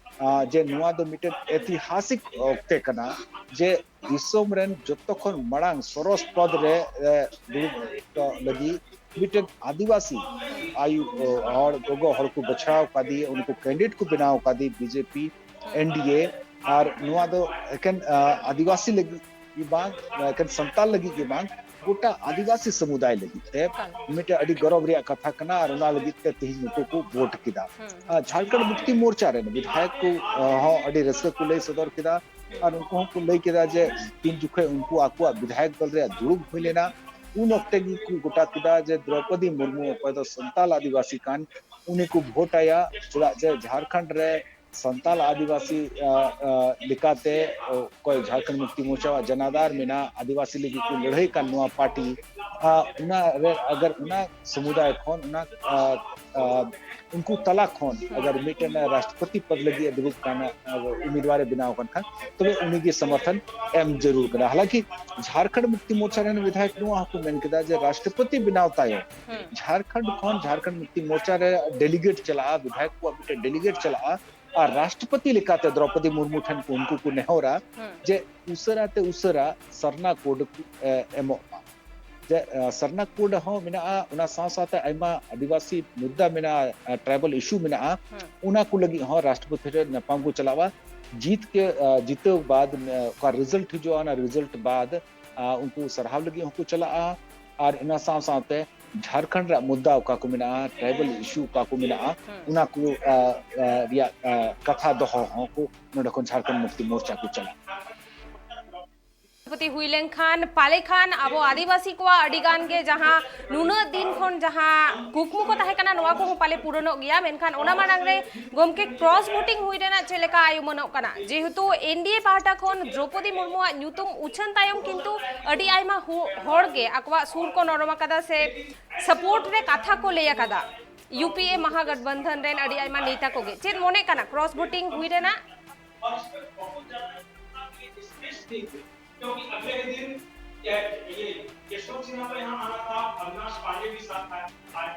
ᱟᱨ ᱡᱮ ᱱᱚᱣᱟ ᱫᱚ ᱢᱤᱫᱴᱮᱱ ᱮᱛᱤᱦᱟᱥᱤᱠ ᱚᱠᱛᱮ ᱠᱟᱱᱟ, ᱡᱮ ᱫᱤᱥᱚᱢ ᱨᱮᱱ ᱡᱚᱛᱚ ᱠᱷᱚᱱ ᱢᱟᱲᱟᱝ ᱥᱚᱨᱚᱥ ᱯᱚᱫᱽ ᱨᱮ, ᱮ, ᱫᱩᱲᱩᱵ ᱞᱟᱹᱜᱤᱫ ᱢᱤᱫᱴᱮᱱ ᱟᱹᱫᱤᱵᱟᱹᱥᱤ ᱟᱭᱩ, ᱚ, ᱦᱚᱲ, ᱜᱚᱜᱚ ᱦᱚᱲ ᱠᱚ ᱵᱟᱪᱷᱟᱣ ᱠᱟᱫᱮ, ᱩᱱᱠᱩ candidate ᱠᱚ ᱵᱮᱱᱟᱣ ᱠᱟᱫᱮ ᱵᱤᱡᱮᱯᱤ, ᱮᱱᱰᱤᱮ, ᱟᱨ ᱱᱚᱣᱟ ᱫᱚ ᱮᱠᱮᱱ, ᱟ, ᱟᱹᱫᱤᱵᱟᱹᱥᱤ ᱞᱟᱹᱜᱤᱫ ᱜᱮ ᱵᱟᱝ, ᱮᱠᱮᱱ ᱥᱟᱱᱛᱟᱲ ᱞᱟᱹᱜᱤᱫ ᱜᱮ ᱵᱟᱝ, ᱜᱚᱴᱟ ᱟᱹᱫᱤᱵᱟᱹᱥᱤ ᱥᱚᱢᱩᱫᱟᱭ ᱞᱟᱹᱜᱤᱫ ᱛᱮ ᱮᱠᱟᱞ᱾ ᱢᱤᱫᱴᱮᱱ ᱟᱹᱰᱤ ᱜᱚᱨᱚᱵᱽ ᱨᱮᱭᱟᱜ ᱠᱟᱛᱷᱟ ᱠᱟᱱᱟ᱾ ᱟᱨ ᱚᱱᱟ ᱞᱟᱹᱜᱤᱫ ᱛᱮ ᱛᱮᱦᱮᱧ ᱱᱩᱠᱩ ᱠᱚ ᱵᱷᱳᱴ ᱠᱮᱫᱟ᱾ ᱦᱩᱸ, ᱦᱩᱸ᱾ ᱟᱨ ᱡᱷᱟᱲᱠᱷᱚᱸᱰ ᱢᱩᱠᱛᱤ ᱢᱳᱨᱪᱟ ᱨᱮᱱ ᱵᱤᱫᱷᱟᱭᱚᱠ ᱠᱚ, ᱟ, ᱦᱚᱸ ᱟᱹᱰᱤ ᱨᱟᱹᱥᱠᱟᱹ ᱠᱚ ᱞᱟᱹᱭ ᱥᱚᱫᱚᱨ ᱠᱮᱫᱟ᱾ ᱟᱨ ᱩᱱᱠᱩ ᱦᱚᱸᱠᱚ ᱞᱟᱹᱭ ᱠᱮᱫᱟ ᱡᱮ ᱛᱤᱱ ᱡᱚᱠᱷᱮᱡ ᱩᱱᱠᱩ ᱟᱠᱚᱣᱟᱜ ᱵᱤᱫᱷᱟᱭᱚᱠ ᱫᱚᱞ ᱨᱮᱭᱟᱜ ᱫᱩᱲᱩᱵ ᱦᱩᱭ ᱞᱮᱱᱟ, ᱩᱱ ᱚᱠᱛᱮ ᱜᱮᱠᱚ ᱜᱚᱴᱟ ᱠᱮᱫᱟ ᱡᱮ ᱫᱨᱚᱯᱚᱫᱤ ᱢᱩᱨᱢᱩ, ᱚᱠᱚᱭ ᱫᱚ ᱥᱟᱱᱛᱟᱞ ᱟᱹᱫᱤᱵᱟᱹᱥᱤ ᱠᱟᱱ, ᱩᱱᱤ ᱠᱚ ᱵᱷᱳᱴ ᱟᱭᱟ᱾ ᱪᱮᱫᱟᱜ ᱡᱮ ᱡᱷᱟᱲᱠᱷᱚᱸᱰ ᱨᱮ ᱥᱟᱱᱛᱟᱞ ᱟᱹᱫᱤᱵᱟᱹᱥᱤ, ᱟ, ᱟ, ᱞᱮᱠᱟᱛᱮ ᱚᱠᱚᱭ ᱡᱷᱟᱲᱠᱷᱚᱸᱰ ᱢᱩᱠᱛᱤ ᱢᱳᱨᱪᱟ ᱟᱜ ᱡᱟᱱᱟᱫᱟᱨ ᱢᱮᱱᱟᱜ, ᱟᱹᱫᱤᱵᱟᱹᱥᱤ ᱞᱟᱹᱜᱤᱫ ᱠᱚ ᱞᱟᱹᱲᱦᱟᱹᱭ ᱠᱟᱱ ᱱᱚᱣᱟ ᱯᱟᱨᱴᱤ, ᱟ, ᱚᱱᱟ ᱨᱮ ᱟᱜᱟᱨ ᱚᱱᱟ ᱥᱚᱢᱩᱫᱟᱭ ᱠᱷᱚᱱ, ᱚᱱᱟ, ᱟ, ᱟ, ᱩᱱᱠᱩ ᱛᱟᱞᱟ ᱠᱷᱚᱱ ᱟᱜᱟᱨ ᱢᱤᱫᱴᱮᱱ ᱨᱟᱥᱴᱨᱚᱯᱚᱛᱤ ᱯᱚᱫ ᱞᱟᱹᱜᱤᱫ ᱮ ᱫᱩᱲᱩᱵ ᱠᱟᱱ, ᱟ, ᱩᱢᱤᱫᱣᱟᱨ ᱮ ᱵᱮᱱᱟᱣ ᱠᱟᱱ ᱠᱷᱟᱱ, ᱛᱚᱵᱮ ᱩᱱᱤᱜᱮ ᱥᱚᱢᱚᱨᱛᱷᱚᱱ ᱮᱢ ᱡᱟᱹᱨᱩᱲ ᱠᱟᱱᱟ᱾ ᱦᱟᱞᱟᱸᱠᱤ ᱡᱷᱟᱲᱠᱷᱚᱸᱰ ᱢᱩᱠᱛᱤ ᱢᱳᱨᱪᱟ ᱨᱮᱱ ᱵᱤᱫᱷᱟᱭᱚᱠ ᱱᱚᱣᱟ ᱦᱚᱸᱠᱚ ᱢᱮᱱ ᱠᱮᱫᱟ ᱡᱮ ᱨᱟᱥᱴᱨᱚᱯᱚᱛᱤ ᱵᱮᱱᱟᱣ ᱛᱟᱭᱚᱢ ᱦᱩᱸ᱾ ᱡᱷᱟᱲᱠᱷᱚᱸᱰ ᱠᱷᱚᱱ ᱡᱷᱟᱲᱠᱷᱚᱸᱰ ᱢᱩᱠᱛᱤ ᱢᱳᱨᱪᱟ ᱨᱮ ᱰᱮᱞᱤᱜᱮᱴ ᱪᱟᱞᱟᱜᱼᱟ, ᱵᱤᱫᱷᱟᱭᱚᱠ ᱠᱚᱣᱟᱜ ᱢᱤᱫᱴᱮᱱ ᱰᱮᱞᱤᱜᱮᱴ ᱪᱟᱞᱟᱜᱼᱟ, ᱟᱨ ᱨᱟᱥᱴᱨᱚᱯᱚᱛᱤ ᱞᱮᱠᱟᱛᱮ ᱫᱨᱚᱯᱚᱫᱤ ᱢᱩᱨᱢᱩ ᱴᱷᱮᱱ ᱠᱚ ᱩᱱᱠᱩ ᱠᱚ ᱱᱮᱦᱚᱨᱟ ᱦᱩᱸ᱾ ᱡᱮ ᱩᱥᱟᱹᱨᱟ ᱛᱮ ᱩᱥᱟᱹᱨᱟ ᱥᱟᱨᱱᱟ ᱠᱳᱰ ᱠᱚ, ᱮ, ᱮᱢᱚᱜ ᱢᱟ᱾ ᱡᱮ, ᱮ, ᱥᱟᱨᱱᱟ ᱠᱳᱰ ᱦᱚᱸ ᱢᱮᱱᱟᱜᱼᱟ, ᱚᱱᱟ ᱥᱟᱶ ᱥᱟᱶᱛᱮ ᱟᱭᱢᱟ ᱟᱹᱫᱤᱵᱟᱹᱥᱤ ᱢᱩᱫᱽᱫᱟ ᱢᱮᱱᱟᱜᱼᱟ, ᱮ, ᱴᱨᱟᱭᱵᱟᱞ ᱤᱥᱩ ᱢᱮᱱᱟᱜᱼᱟ, ᱦᱩᱸ᱾ ᱚᱱᱟ ᱠᱚ ᱞᱟᱹᱜᱤᱫ ᱦᱚᱸ ᱨᱟᱥᱴᱨᱚᱯᱚᱛᱤ ᱴᱷᱮᱱ ᱧᱟᱯᱟᱢ ᱠᱚ ᱪᱟᱞᱟᱜᱼᱟ᱾ ᱡᱤᱛ ᱠᱮ, ᱮ, ᱡᱤᱛᱟᱹᱣ ᱵᱟᱫ, ᱮ, ᱚᱠᱟ ᱨᱮᱡᱟᱞᱴ ᱦᱤᱡᱩᱜᱼᱟ, ᱚᱱᱟ ᱨᱮᱡᱟᱞᱴ ᱵᱟᱫ, ᱟ, ᱩᱱᱠᱩ ᱥᱟᱨᱦᱟᱣ ᱞᱟᱹᱜᱤᱫ ᱦᱚᱸᱠᱚ ᱪᱟᱞᱟᱜᱼᱟ᱾ ᱟᱨ ᱚᱱᱟ ᱥᱟᱶ ᱥᱟᱶᱛᱮ ᱡᱷᱟᱲᱠᱷᱚᱸᱰ ᱨᱮᱭᱟᱜ ᱢᱩᱫᱽᱫᱟ ᱚᱠᱟ ᱠᱚ ᱢᱮᱱᱟᱜᱼᱟ, ᱴᱨᱟᱭᱵᱟᱞ ᱤᱥᱩ ᱚᱠᱟ ᱠᱚ ᱢᱮᱱᱟᱜᱼᱟ, ᱦᱩᱸ᱾ ᱚᱱᱟ ᱠᱚ, ᱟ, ᱟ, ᱨᱮᱭᱟᱜ, ᱟ, ᱠᱟᱛᱷᱟ ᱫᱚᱦᱚ ᱦᱚᱸ ᱠᱚ ᱱᱚᱰᱮ ᱠᱷᱚᱱ ᱡᱷᱟᱲᱠᱷᱚᱸᱰ ᱢᱩᱠᱛᱤ ᱢᱳᱨᱪᱟ ᱠᱚ ᱪᱟᱞᱟᱜᱼᱟ᱾ ᱨᱟᱥᱴᱨᱚᱯᱚᱛᱤ ᱦᱩᱭ ᱞᱮᱱᱠᱷᱟᱱ ᱯᱟᱞᱮ ᱠᱷᱟᱱ ᱟᱵᱚ ᱟᱹᱫᱤᱵᱟᱹᱥᱤ ᱠᱚᱣᱟᱜ ᱟᱹᱰᱤ ᱜᱟᱱ ᱜᱮ ᱡᱟᱦᱟᱸ ᱱᱩᱱᱟᱹᱜ ᱫᱤᱱ ᱠᱷᱚᱱ ᱡᱟᱦᱟᱸ ᱠᱩᱠᱢᱩ ᱠᱚ ᱛᱟᱦᱮᱸ ᱠᱟᱱᱟ, ᱱᱚᱣᱟ ᱠᱚᱦᱚᱸ ᱯᱟᱞᱮ ᱯᱩᱨᱚᱱᱚᱜ ᱜᱮᱭᱟ᱾ ᱢᱮᱱᱠᱷᱟᱱ ᱚᱱᱟ ᱢᱟᱲᱟᱝ ᱨᱮ ᱜᱚᱢᱠᱮ, ᱠᱨᱚᱥ ᱵᱷᱳᱴᱤᱝ ᱦᱩᱭ ᱨᱮᱱᱟᱜ ᱪᱮᱫ ᱞᱮᱠᱟ ᱟᱭᱩᱢᱟᱹᱱᱚᱜ ᱠᱟᱱᱟ? ᱡᱮᱦᱮᱛᱩ ᱮᱱᱰᱤᱮ ᱯᱟᱦᱴᱟ ᱠᱷᱚᱱ ᱫᱨᱚᱯᱚᱫᱤ ᱢᱩᱨᱢᱩᱣᱟᱜ ᱧᱩᱛᱩᱢ ᱩᱪᱷᱟᱹᱱ ᱛᱟᱭᱚᱢ ᱠᱤᱱᱛᱩ ᱟᱹᱰᱤ ᱟᱭᱢᱟ ᱦᱚ-, ᱦᱚᱲ ᱜᱮ ᱟᱠᱚᱣᱟᱜ ᱥᱩᱨ ᱠᱚ ᱱᱚᱨᱚᱢ ᱟᱠᱟᱫᱟ ᱥᱮ ᱥᱟᱯᱳᱨᱴ ᱨᱮ ᱠᱟᱛᱷᱟ ᱠᱚ ᱞᱟᱹᱭ ᱟᱠᱟᱫᱟ᱾ ᱭᱩᱯᱤᱮ ᱢᱟᱦᱟᱜᱚᱴᱵᱚᱱᱫᱷᱚᱱ ᱨᱮᱱ ᱟᱹᱰᱤ ᱟᱭᱢᱟ ᱱᱮᱛᱟ ᱠᱚᱜᱮ᱾ ᱪᱮᱫ ᱢᱚᱱᱮᱜ ᱠᱟᱱᱟ ᱠᱨᱚᱥ ᱵᱷᱳᱴᱤᱝ ᱦᱩᱭ ᱨᱮᱱᱟᱜ? क्योंकि अगले दिन यशवंत सिन्हा का यहाँ आना था, अविनाश पांडे भी साथ था। ᱟᱨ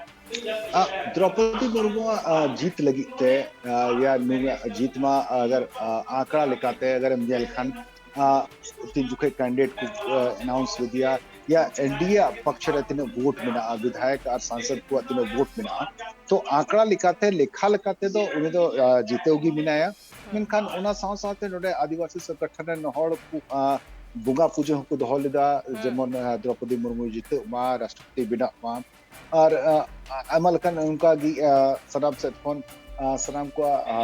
ᱟᱜ, ᱫᱨᱚᱯᱚᱫᱤ ᱢᱩᱨᱢᱩᱣᱟᱜ, ᱟ, ᱡᱤᱛ ᱞᱟᱹᱜᱤᱫ ᱛᱮ, ᱟ, ᱭᱟ ᱱᱩᱭᱟᱜ ᱡᱤᱛ ᱢᱟ ᱟᱜᱟᱨ, ᱟ, ᱟᱸᱠᱲᱟ ᱞᱮᱠᱟᱛᱮ ᱟᱜᱟᱨᱮᱢ ᱧᱮᱞ ᱠᱷᱟᱱ, ᱟ, ᱛᱤᱱ ᱡᱚᱠᱷᱮᱡ ᱠᱮᱱᱰᱤᱰᱮᱴ ᱠᱚ, ᱟ, ᱮᱱᱟᱣᱩᱱᱥ ᱞᱮᱫᱮᱭᱟ, ᱭᱟ ᱮᱱᱰᱤᱮ ᱟᱜ ᱯᱚᱠᱷ ᱨᱮ ᱛᱤᱱᱟᱹᱜ ᱵᱷᱳᱴ ᱢᱮᱱᱟᱜᱼᱟ, ᱵᱤᱫᱷᱟᱭᱚᱠ ᱟᱨ ᱥᱟᱝᱥᱚᱫ ᱠᱚᱣᱟᱜ ᱛᱤᱱᱟᱹᱜ ᱵᱷᱳᱴ ᱢᱮᱱᱟᱜᱼᱟ, ᱛᱚ ᱟᱸᱠᱲᱟ ᱞᱮᱠᱟᱛᱮ, ᱞᱮᱠᱷᱟ ᱞᱮᱠᱟᱛᱮ ᱫᱚ ᱩᱱᱤ ᱫᱚ, ᱟ, ᱡᱤᱛᱟᱹᱣ ᱜᱮ ᱢᱮᱱᱟᱭᱟ᱾ ᱢᱮᱱᱠᱷᱟᱱ ᱚᱱᱟ ᱥᱟᱶ ᱥᱟᱶᱛᱮ ᱱᱚᱰᱮ ᱟᱹᱫᱤᱵᱟᱹᱥᱤ ᱥᱚᱝᱜᱚᱴᱷᱚᱱ ᱨᱮᱱ ᱦᱚᱲ ᱠᱚ, ᱟ, ᱵᱚᱸᱜᱟ ᱯᱩᱡᱟᱹ ᱦᱚᱸᱠᱚ ᱫᱚᱦᱚ ᱞᱮᱫᱟ, ᱡᱮᱢᱚᱱ, ᱟ, ᱫᱨᱚᱯᱚᱫᱤ ᱢᱩᱨᱢᱩᱭ ᱡᱤᱛᱟᱹᱜ ᱢᱟ, ᱨᱟᱥᱴᱨᱚᱯᱚᱛᱤ ᱵᱮᱱᱟᱜ ᱢᱟ᱾ ᱟᱨ, ᱟ, ᱟᱭᱢᱟ ᱞᱮᱠᱟᱱ ᱚᱱᱠᱟ ᱜᱮ, ᱟ, ᱥᱟᱱᱟᱢ ᱥᱮᱫ ᱠᱷᱚᱱ, ᱟ, ᱥᱟᱱᱟᱢ ᱠᱚᱣᱟᱜ, ᱟ,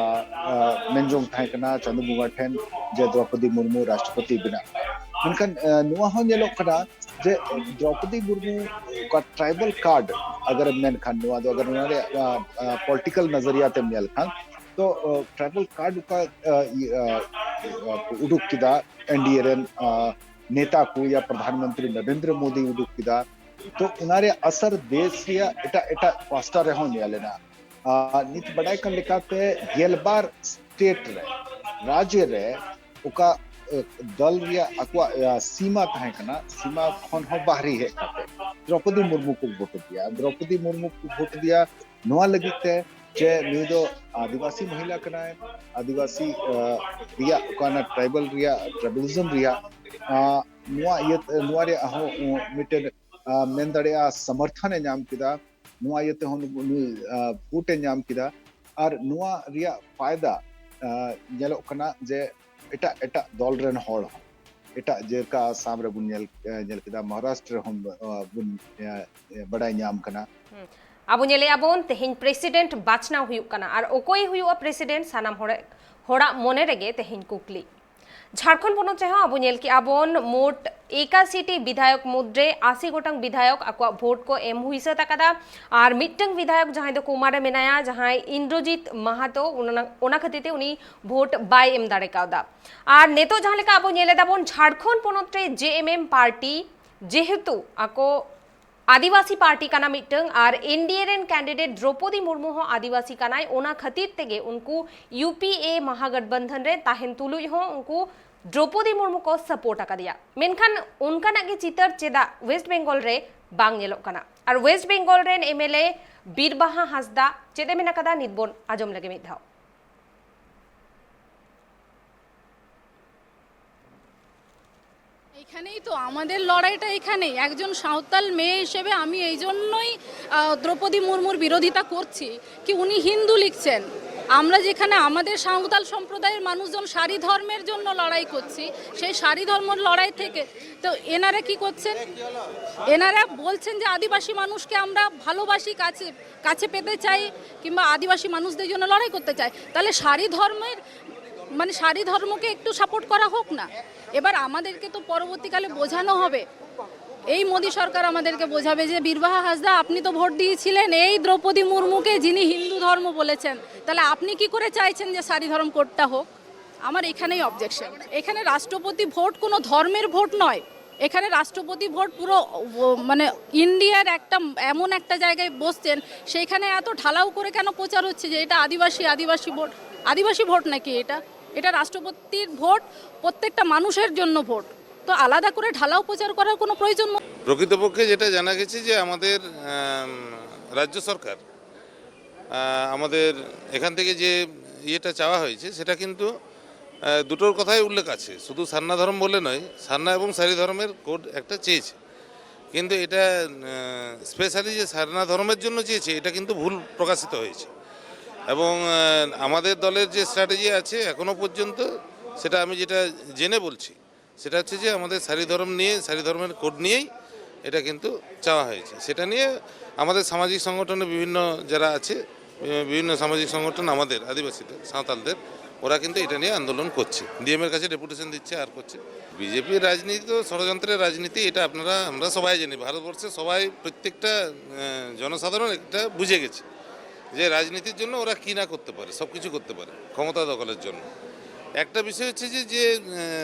ᱟ, ᱢᱮᱱ ᱡᱚᱝ ᱛᱟᱦᱮᱸ ᱠᱟᱱᱟ ᱪᱟᱸᱫᱳ ᱵᱚᱸᱜᱟ ᱴᱷᱮᱱ ᱡᱮ ᱫᱨᱚᱯᱚᱫᱤ ᱢᱩᱨᱢᱩ ᱨᱟᱥᱴᱨᱚᱯᱚᱛᱤ ᱵᱮᱱᱟᱜ ᱢᱟ᱾ ᱢᱮᱱᱠᱷᱟᱱ, ᱟ, ᱱᱚᱣᱟ ᱦᱚᱸ ᱧᱮᱞᱚᱜ ᱠᱟᱱᱟ ᱡᱮ ᱫᱨᱚᱯᱚᱫᱤ ᱢᱩᱨᱢᱩ ᱚᱠᱟ ᱴᱨᱟᱭᱵᱟᱞ ᱠᱟᱨᱰ ᱟᱜᱟᱨᱮᱢ ᱢᱮᱱ ᱠᱷᱟᱱ, ᱱᱚᱣᱟ ᱫᱚ ᱟᱜᱟᱨ ᱱᱚᱣᱟ ᱨᱮᱭᱟᱜ, ᱟ, ᱟ, ᱯᱚᱞᱤᱴᱤᱠᱟᱞ ᱱᱟᱡᱟᱨᱤᱭᱟ ᱛᱮᱢ ᱧᱮᱞ ᱠᱷᱟᱱ, ᱛᱚ, ᱟ, ᱴᱨᱟᱭᱵᱟᱞ ᱠᱟᱨᱰ ᱚᱠᱟ, ᱟ, ᱤᱭᱟᱹ, ᱟ, ᱟ, ᱠᱚ ᱩᱰᱩᱠ ᱠᱮᱫᱟ ᱮᱱᱰᱤᱮ ᱨᱮᱱ, ᱟ, ᱱᱮᱛᱟ ᱠᱚ ᱭᱟ ᱯᱨᱚᱫᱷᱟᱱ ᱢᱚᱱᱛᱨᱤ ᱱᱚᱨᱮᱱᱫᱨᱚ ᱢᱳᱫᱤ ᱩᱰᱩᱠ ᱠᱮᱫᱟ, ᱛᱚ ᱚᱱᱟ ᱨᱮᱭᱟᱜ ᱟᱥᱟᱨ ᱫᱮᱥ ᱨᱮᱭᱟᱜ ᱮᱴᱟᱜ ᱮᱴᱟᱜ ᱯᱟᱥᱴᱟ ᱨᱮᱦᱚᱸ ᱧᱮᱞ ᱮᱱᱟ᱾ ᱟᱨ ᱱᱤᱛ ᱵᱟᱰᱟᱭ ᱠᱟᱱ ᱞᱮᱠᱟᱛᱮ ᱜᱮᱞᱵᱟᱨ ᱥᱴᱮᱴ ᱨᱮ, ᱨᱟᱡᱽ ᱨᱮ ᱚᱠᱟ, ᱮ, ᱫᱚᱞ ᱨᱮᱭᱟᱜ ᱟᱠᱚᱣᱟᱜ, ᱮ, ᱥᱤᱢᱟ ᱛᱟᱦᱮᱸ ᱠᱟᱱᱟ, ᱥᱤᱢᱟ ᱠᱷᱚᱱ ᱦᱚᱸ ᱵᱟᱦᱨᱮ ᱦᱮᱡ ᱠᱟᱛᱮ ᱫᱨᱚᱯᱚᱫᱤ ᱢᱩᱨᱢᱩ ᱠᱚ ᱵᱷᱳᱴ ᱟᱫᱮᱭᱟ᱾ ᱫᱨᱚᱯᱚᱫᱤ ᱢᱩᱨᱢᱩ ᱠᱚ ᱵᱷᱳᱴ ᱟᱫᱮᱭᱟ ᱱᱚᱣᱟ ᱞᱟᱹᱜᱤᱫ ᱛᱮ ᱡᱮ ᱱᱩᱭ ᱫᱚ ᱟᱹᱫᱤᱵᱟᱹᱥᱤ ᱢᱚᱦᱤᱞᱟ ᱠᱟᱱᱟᱭ, ᱟᱹᱫᱤᱵᱟᱹᱥᱤ, ᱮ, ᱨᱮᱭᱟᱜ ᱚᱠᱟ ᱚᱱᱟ ᱴᱨᱟᱭᱵᱟᱞ ᱨᱮᱭᱟᱜ, ᱴᱨᱟᱭᱵᱟᱞᱤᱡᱚᱢ ᱨᱮᱭᱟᱜ, ᱟ, ᱱᱚᱣᱟ ᱤᱭᱟᱹ, ᱱᱚᱣᱟ ᱨᱮᱭᱟᱜ ᱦᱚᱸ, ᱩ, ᱢᱤᱫᱴᱮᱱ, ᱟ, ᱢᱮᱱ ᱫᱟᱲᱮᱭᱟᱜᱼᱟ ᱥᱚᱢᱚᱨᱛᱷᱚᱱ ᱮ ᱧᱟᱢ ᱠᱮᱫᱟ᱾ ᱱᱚᱣᱟ ᱤᱭᱟᱹ ᱛᱮᱦᱚᱸ ᱱᱩ-, ᱱᱩᱭ, ᱟ, ᱵᱷᱳᱴ ᱮ ᱧᱟᱢ ᱠᱮᱫᱟ᱾ ᱟᱨ ᱱᱚᱣᱟ ᱨᱮᱭᱟᱜ ᱯᱷᱟᱭᱫᱟ, ᱟ, ᱧᱮᱞᱚᱜ ᱠᱟᱱᱟ ᱡᱮ ᱮᱴᱟᱜ ᱮᱴᱟᱜ ᱫᱚᱞ ᱨᱮᱱ ᱦᱚᱲ ᱦᱚᱸ, ᱮᱴᱟᱜ ᱡᱮᱞᱮᱠᱟ ᱟᱥᱟᱢ ᱨᱮᱵᱚᱱ ᱧᱮᱞ, ᱧᱮᱞ ᱠᱮᱫᱟ, ᱢᱚᱦᱟᱨᱟᱥᱴᱨᱚ ᱨᱮᱦᱚᱸ, ᱟ, ᱵᱚᱱ, ᱟ, ᱵᱟᱰᱟᱭ ᱧᱟᱢ ᱠᱟᱱᱟ᱾ ᱦᱩᱸ᱾ ᱟᱵᱚ ᱧᱮᱞᱮᱜᱼᱟ ᱵᱚᱱ ᱛᱮᱦᱮᱧ ᱯᱨᱮᱥᱤᱰᱮᱱᱴ ᱵᱟᱪᱷᱱᱟᱣ ᱦᱩᱭᱩᱜ ᱠᱟᱱᱟ, ᱟᱨ ᱚᱠᱚᱭ ᱦᱩᱭᱩᱜᱼᱟ ᱯᱨᱮᱥᱤᱰᱮᱱᱴ, ᱥᱟᱱᱟᱢ ᱦᱚᱲ, ᱦᱚᱲᱟᱜ ᱢᱚᱱᱮ ᱨᱮᱜᱮ ᱛᱮᱦᱮᱧ ᱠᱩᱠᱞᱤ᱾ ᱡᱷᱟᱲᱠᱷᱚᱸᱰ ᱯᱚᱱᱚᱛ ᱨᱮᱦᱚᱸ ᱟᱵᱚ ᱧᱮᱞ ᱠᱮᱜᱼᱟ ᱵᱚᱱ ᱢᱳᱴ ᱮᱠᱟᱥᱤ ᱴᱤ ᱵᱤᱫᱷᱟᱭᱚᱠ ᱢᱩᱫᱽᱨᱮ ᱟᱥᱤ ᱜᱚᱴᱟᱝ ᱵᱤᱫᱷᱟᱭᱚᱠ ᱟᱠᱚᱣᱟᱜ ᱵᱷᱳᱴ ᱠᱚ ᱮᱢ ᱦᱩᱭ ᱥᱟᱹᱛ ᱟᱠᱟᱫᱟ, ᱟᱨ ᱢᱤᱫᱴᱟᱝ ᱵᱤᱫᱷᱟᱭᱚᱠ ᱡᱟᱦᱟᱸᱭ ᱫᱚ ᱠᱳᱢᱟ ᱨᱮ ᱢᱮᱱᱟᱭᱟ, ᱡᱟᱦᱟᱸᱭ ᱤᱱᱫᱨᱚᱡᱤᱛ ᱢᱟᱦᱟᱛᱚ, ᱚᱱᱟ, ᱚᱱᱟ ᱠᱷᱟᱹᱛᱤᱨ ᱛᱮ ᱩᱱᱤ ᱵᱷᱳᱴ ᱵᱟᱭ ᱮᱢ ᱫᱟᱲᱮ ᱠᱟᱣᱫᱟ᱾ ᱟᱨ ᱱᱤᱛᱚᱜ ᱡᱟᱦᱟᱸ ᱞᱮᱠᱟ ᱟᱵᱚ ᱧᱮᱞ ᱮᱫᱟ ᱵᱚᱱ ᱡᱷᱟᱲᱠᱷᱚᱸᱰ ᱯᱚᱱᱚᱛ ᱨᱮ ᱡᱮ ᱮᱢ ᱮᱢ ᱯᱟᱨᱴᱤ ᱡᱮᱦᱮᱛᱩ ᱟᱠᱚ ᱟᱹᱫᱤᱵᱟᱹᱥᱤ ᱯᱟᱨᱴᱤ ᱠᱟᱱᱟ ᱢᱤᱫᱴᱟᱝ, ᱟᱨ ᱮᱱ ᱰᱤ ᱮ ᱨᱮᱱ ᱠᱮᱱᱰᱤᱰᱮᱴ ᱫᱨᱚᱯᱚᱫᱤ ᱢᱩᱨᱢᱩ ᱦᱚᱸ ᱟᱹᱫᱤᱵᱟᱹᱥᱤ ᱠᱟᱱᱟᱭ, ᱚᱱᱟ ᱠᱷᱟᱹᱛᱤᱨ ᱛᱮᱜᱮ ᱩᱱᱠᱩ ᱭᱩ ᱯᱤ ᱮ ᱢᱟᱦᱟᱜᱟᱴᱵᱟᱱᱫᱷᱚᱱ ᱨᱮ ᱛᱟᱦᱮᱱ ᱛᱩᱞᱩᱡ ᱦᱚᱸ ᱩᱱᱠᱩ ᱫᱨᱚᱯᱚᱫᱤ ᱢᱩᱨᱢᱩ ᱠᱚ ᱥᱟᱯᱳᱨᱴ ᱟᱠᱟᱫᱮᱭᱟ᱾ ᱢᱮᱱᱠᱷᱟᱱ ᱚᱱᱠᱟᱱᱟᱜ ᱜᱮ ᱪᱤᱛᱟᱹᱨ ᱪᱮᱫᱟᱜ ᱣᱮᱥᱴ ᱵᱮᱝᱜᱚᱞ ᱨᱮ ᱵᱟᱝ ᱧᱮᱞᱚᱜ ᱠᱟᱱᱟ? ᱟᱨ ᱣᱮᱥᱴ ᱵᱮᱝᱜᱚᱞ ᱨᱮᱱ ᱮᱢᱮᱞᱮ ᱵᱤᱨᱵᱟᱦᱟ ᱦᱟᱸᱥᱫᱟ ᱪᱮᱫ ᱮ ᱢᱮᱱ ᱟᱠᱟᱫᱟ, ᱱᱤᱛ ᱵᱚᱱ ᱟᱸᱡᱚᱢ ᱞᱮᱜᱮ ᱢᱤᱫ ᱫᱷᱟᱣ᱾ এখানেই তো আমাদের লড়াইটা, এখানেই। একজন সাঁওতাল মেয়ে হিসেবে আমি এই জন্যই আহ, দ্রৌপদী মুর্মুর বিরোধিতা করছি, কি উনি হিন্দু লিখছেন। আমরা যেখানে আমাদের সাঁওতাল সম্প্রদায়ের মানুষজন সারি ধর্মের জন্য লড়াই করছি, সেই সারি ধর্মর লড়াই থেকে তো এনারা কি করছেন? এনারা বলছেন যে আদিবাসী মানুষকে আমরা ভালোবাসি, কাছে কাছে পেতে চাই, কিংবা আদিবাসী মানুষদের জন্য লড়াই করতে চাই। তাহলে সারি ধর্মের, মানে, সারি ধর্মকে একটু সাপোর্ট করা হোক না। এবার আমাদেরকে তো পরবর্তীকালে বোঝানো হবে, এই মোদী সরকার আমাদেরকে বোঝাবে যে বীরবাহা হাসদা, আপনি তো ভোট দিয়েছিলেন এই দ্রৌপদী মুর্মুকে, যিনি হিন্দু ধর্ম বলেছেন, তাহলে আপনি কি করে চাইছেন যে সারি ধর্ম কোডটা হোক? আমার এখানেই অবজেকশন। এখানে রাষ্ট্রপতি ভোট কোনো ধর্মের ভোট নয়। এখানে রাষ্ট্রপতি ভোট পুরো ও, মানে, ইন্ডিয়ার একটা এমন একটা জায়গায় বসছেন, সেইখানে এত ঢালাও করে কেন প্রচার হচ্ছে যে এটা আদিবাসী, আদিবাসী ভোট? আদিবাসী ভোট নাকি এটা? এটা রাষ্ট্রপতির ভোট, প্রত্যেকটা মানুষের জন্য ভোট। তো আলাদা করে ঢালাও প্রচার করার কোনো প্রয়োজন মনে প্রকৃতপক্ষে যেটা জানা গেছে যে আমাদের আম, রাজ্য সরকার আহ, আমাদের এখান থেকে যে ইয়েটা চাওয়া হয়েছে সেটা কিন্তু আহ, দুটোর কথাই উল্লেখ আছে, শুধু সারনা ধর্ম বলে নয়, সারনা এবং সারি ধর্মের কোড একটা চেয়েছে, কিন্তু এটা স্পেশালি যে সারনা ধর্মের জন্য চেয়েছে এটা কিন্তু ভুল প্রকাশিত হয়েছে। এবং আহ, আমাদের দলের যে স্ট্র্যাটেজি আছে এখনও পর্যন্ত, সেটা আমি যেটা জেনে বলছি, সেটা হচ্ছে যে আমাদের সারি ধর্ম নিয়ে, সারি ধর্মের কোড নিয়েই এটা কিন্তু চাওয়া হয়েছে। সেটা নিয়ে আমাদের সামাজিক সংগঠনের বিভিন্ন যারা আছে, বি- বিভিন্ন সামাজিক সংগঠন আমাদের আদিবাসীদের, সাঁওতালদের, ওরা কিন্তু এটা নিয়ে আন্দোলন করছে, ডিএম এর কাছে ডেপুটেশন দিচ্ছে আর করছে। বিজেপির রাজনীতি তো ষড়যন্ত্রের রাজনীতি, এটা আপনারা, আমরা সবাই জানি। ভারতবর্ষে সবাই, প্রত্যেকটা আহ, জনসাধারণ এটা বুঝে গেছে যে রাজনীতির জন্য ওরা কী না করতে পারে, সব কিছু করতে পারে ক্ষমতা দখলের জন্য। একটা বিষয় হচ্ছে যে যে আহ,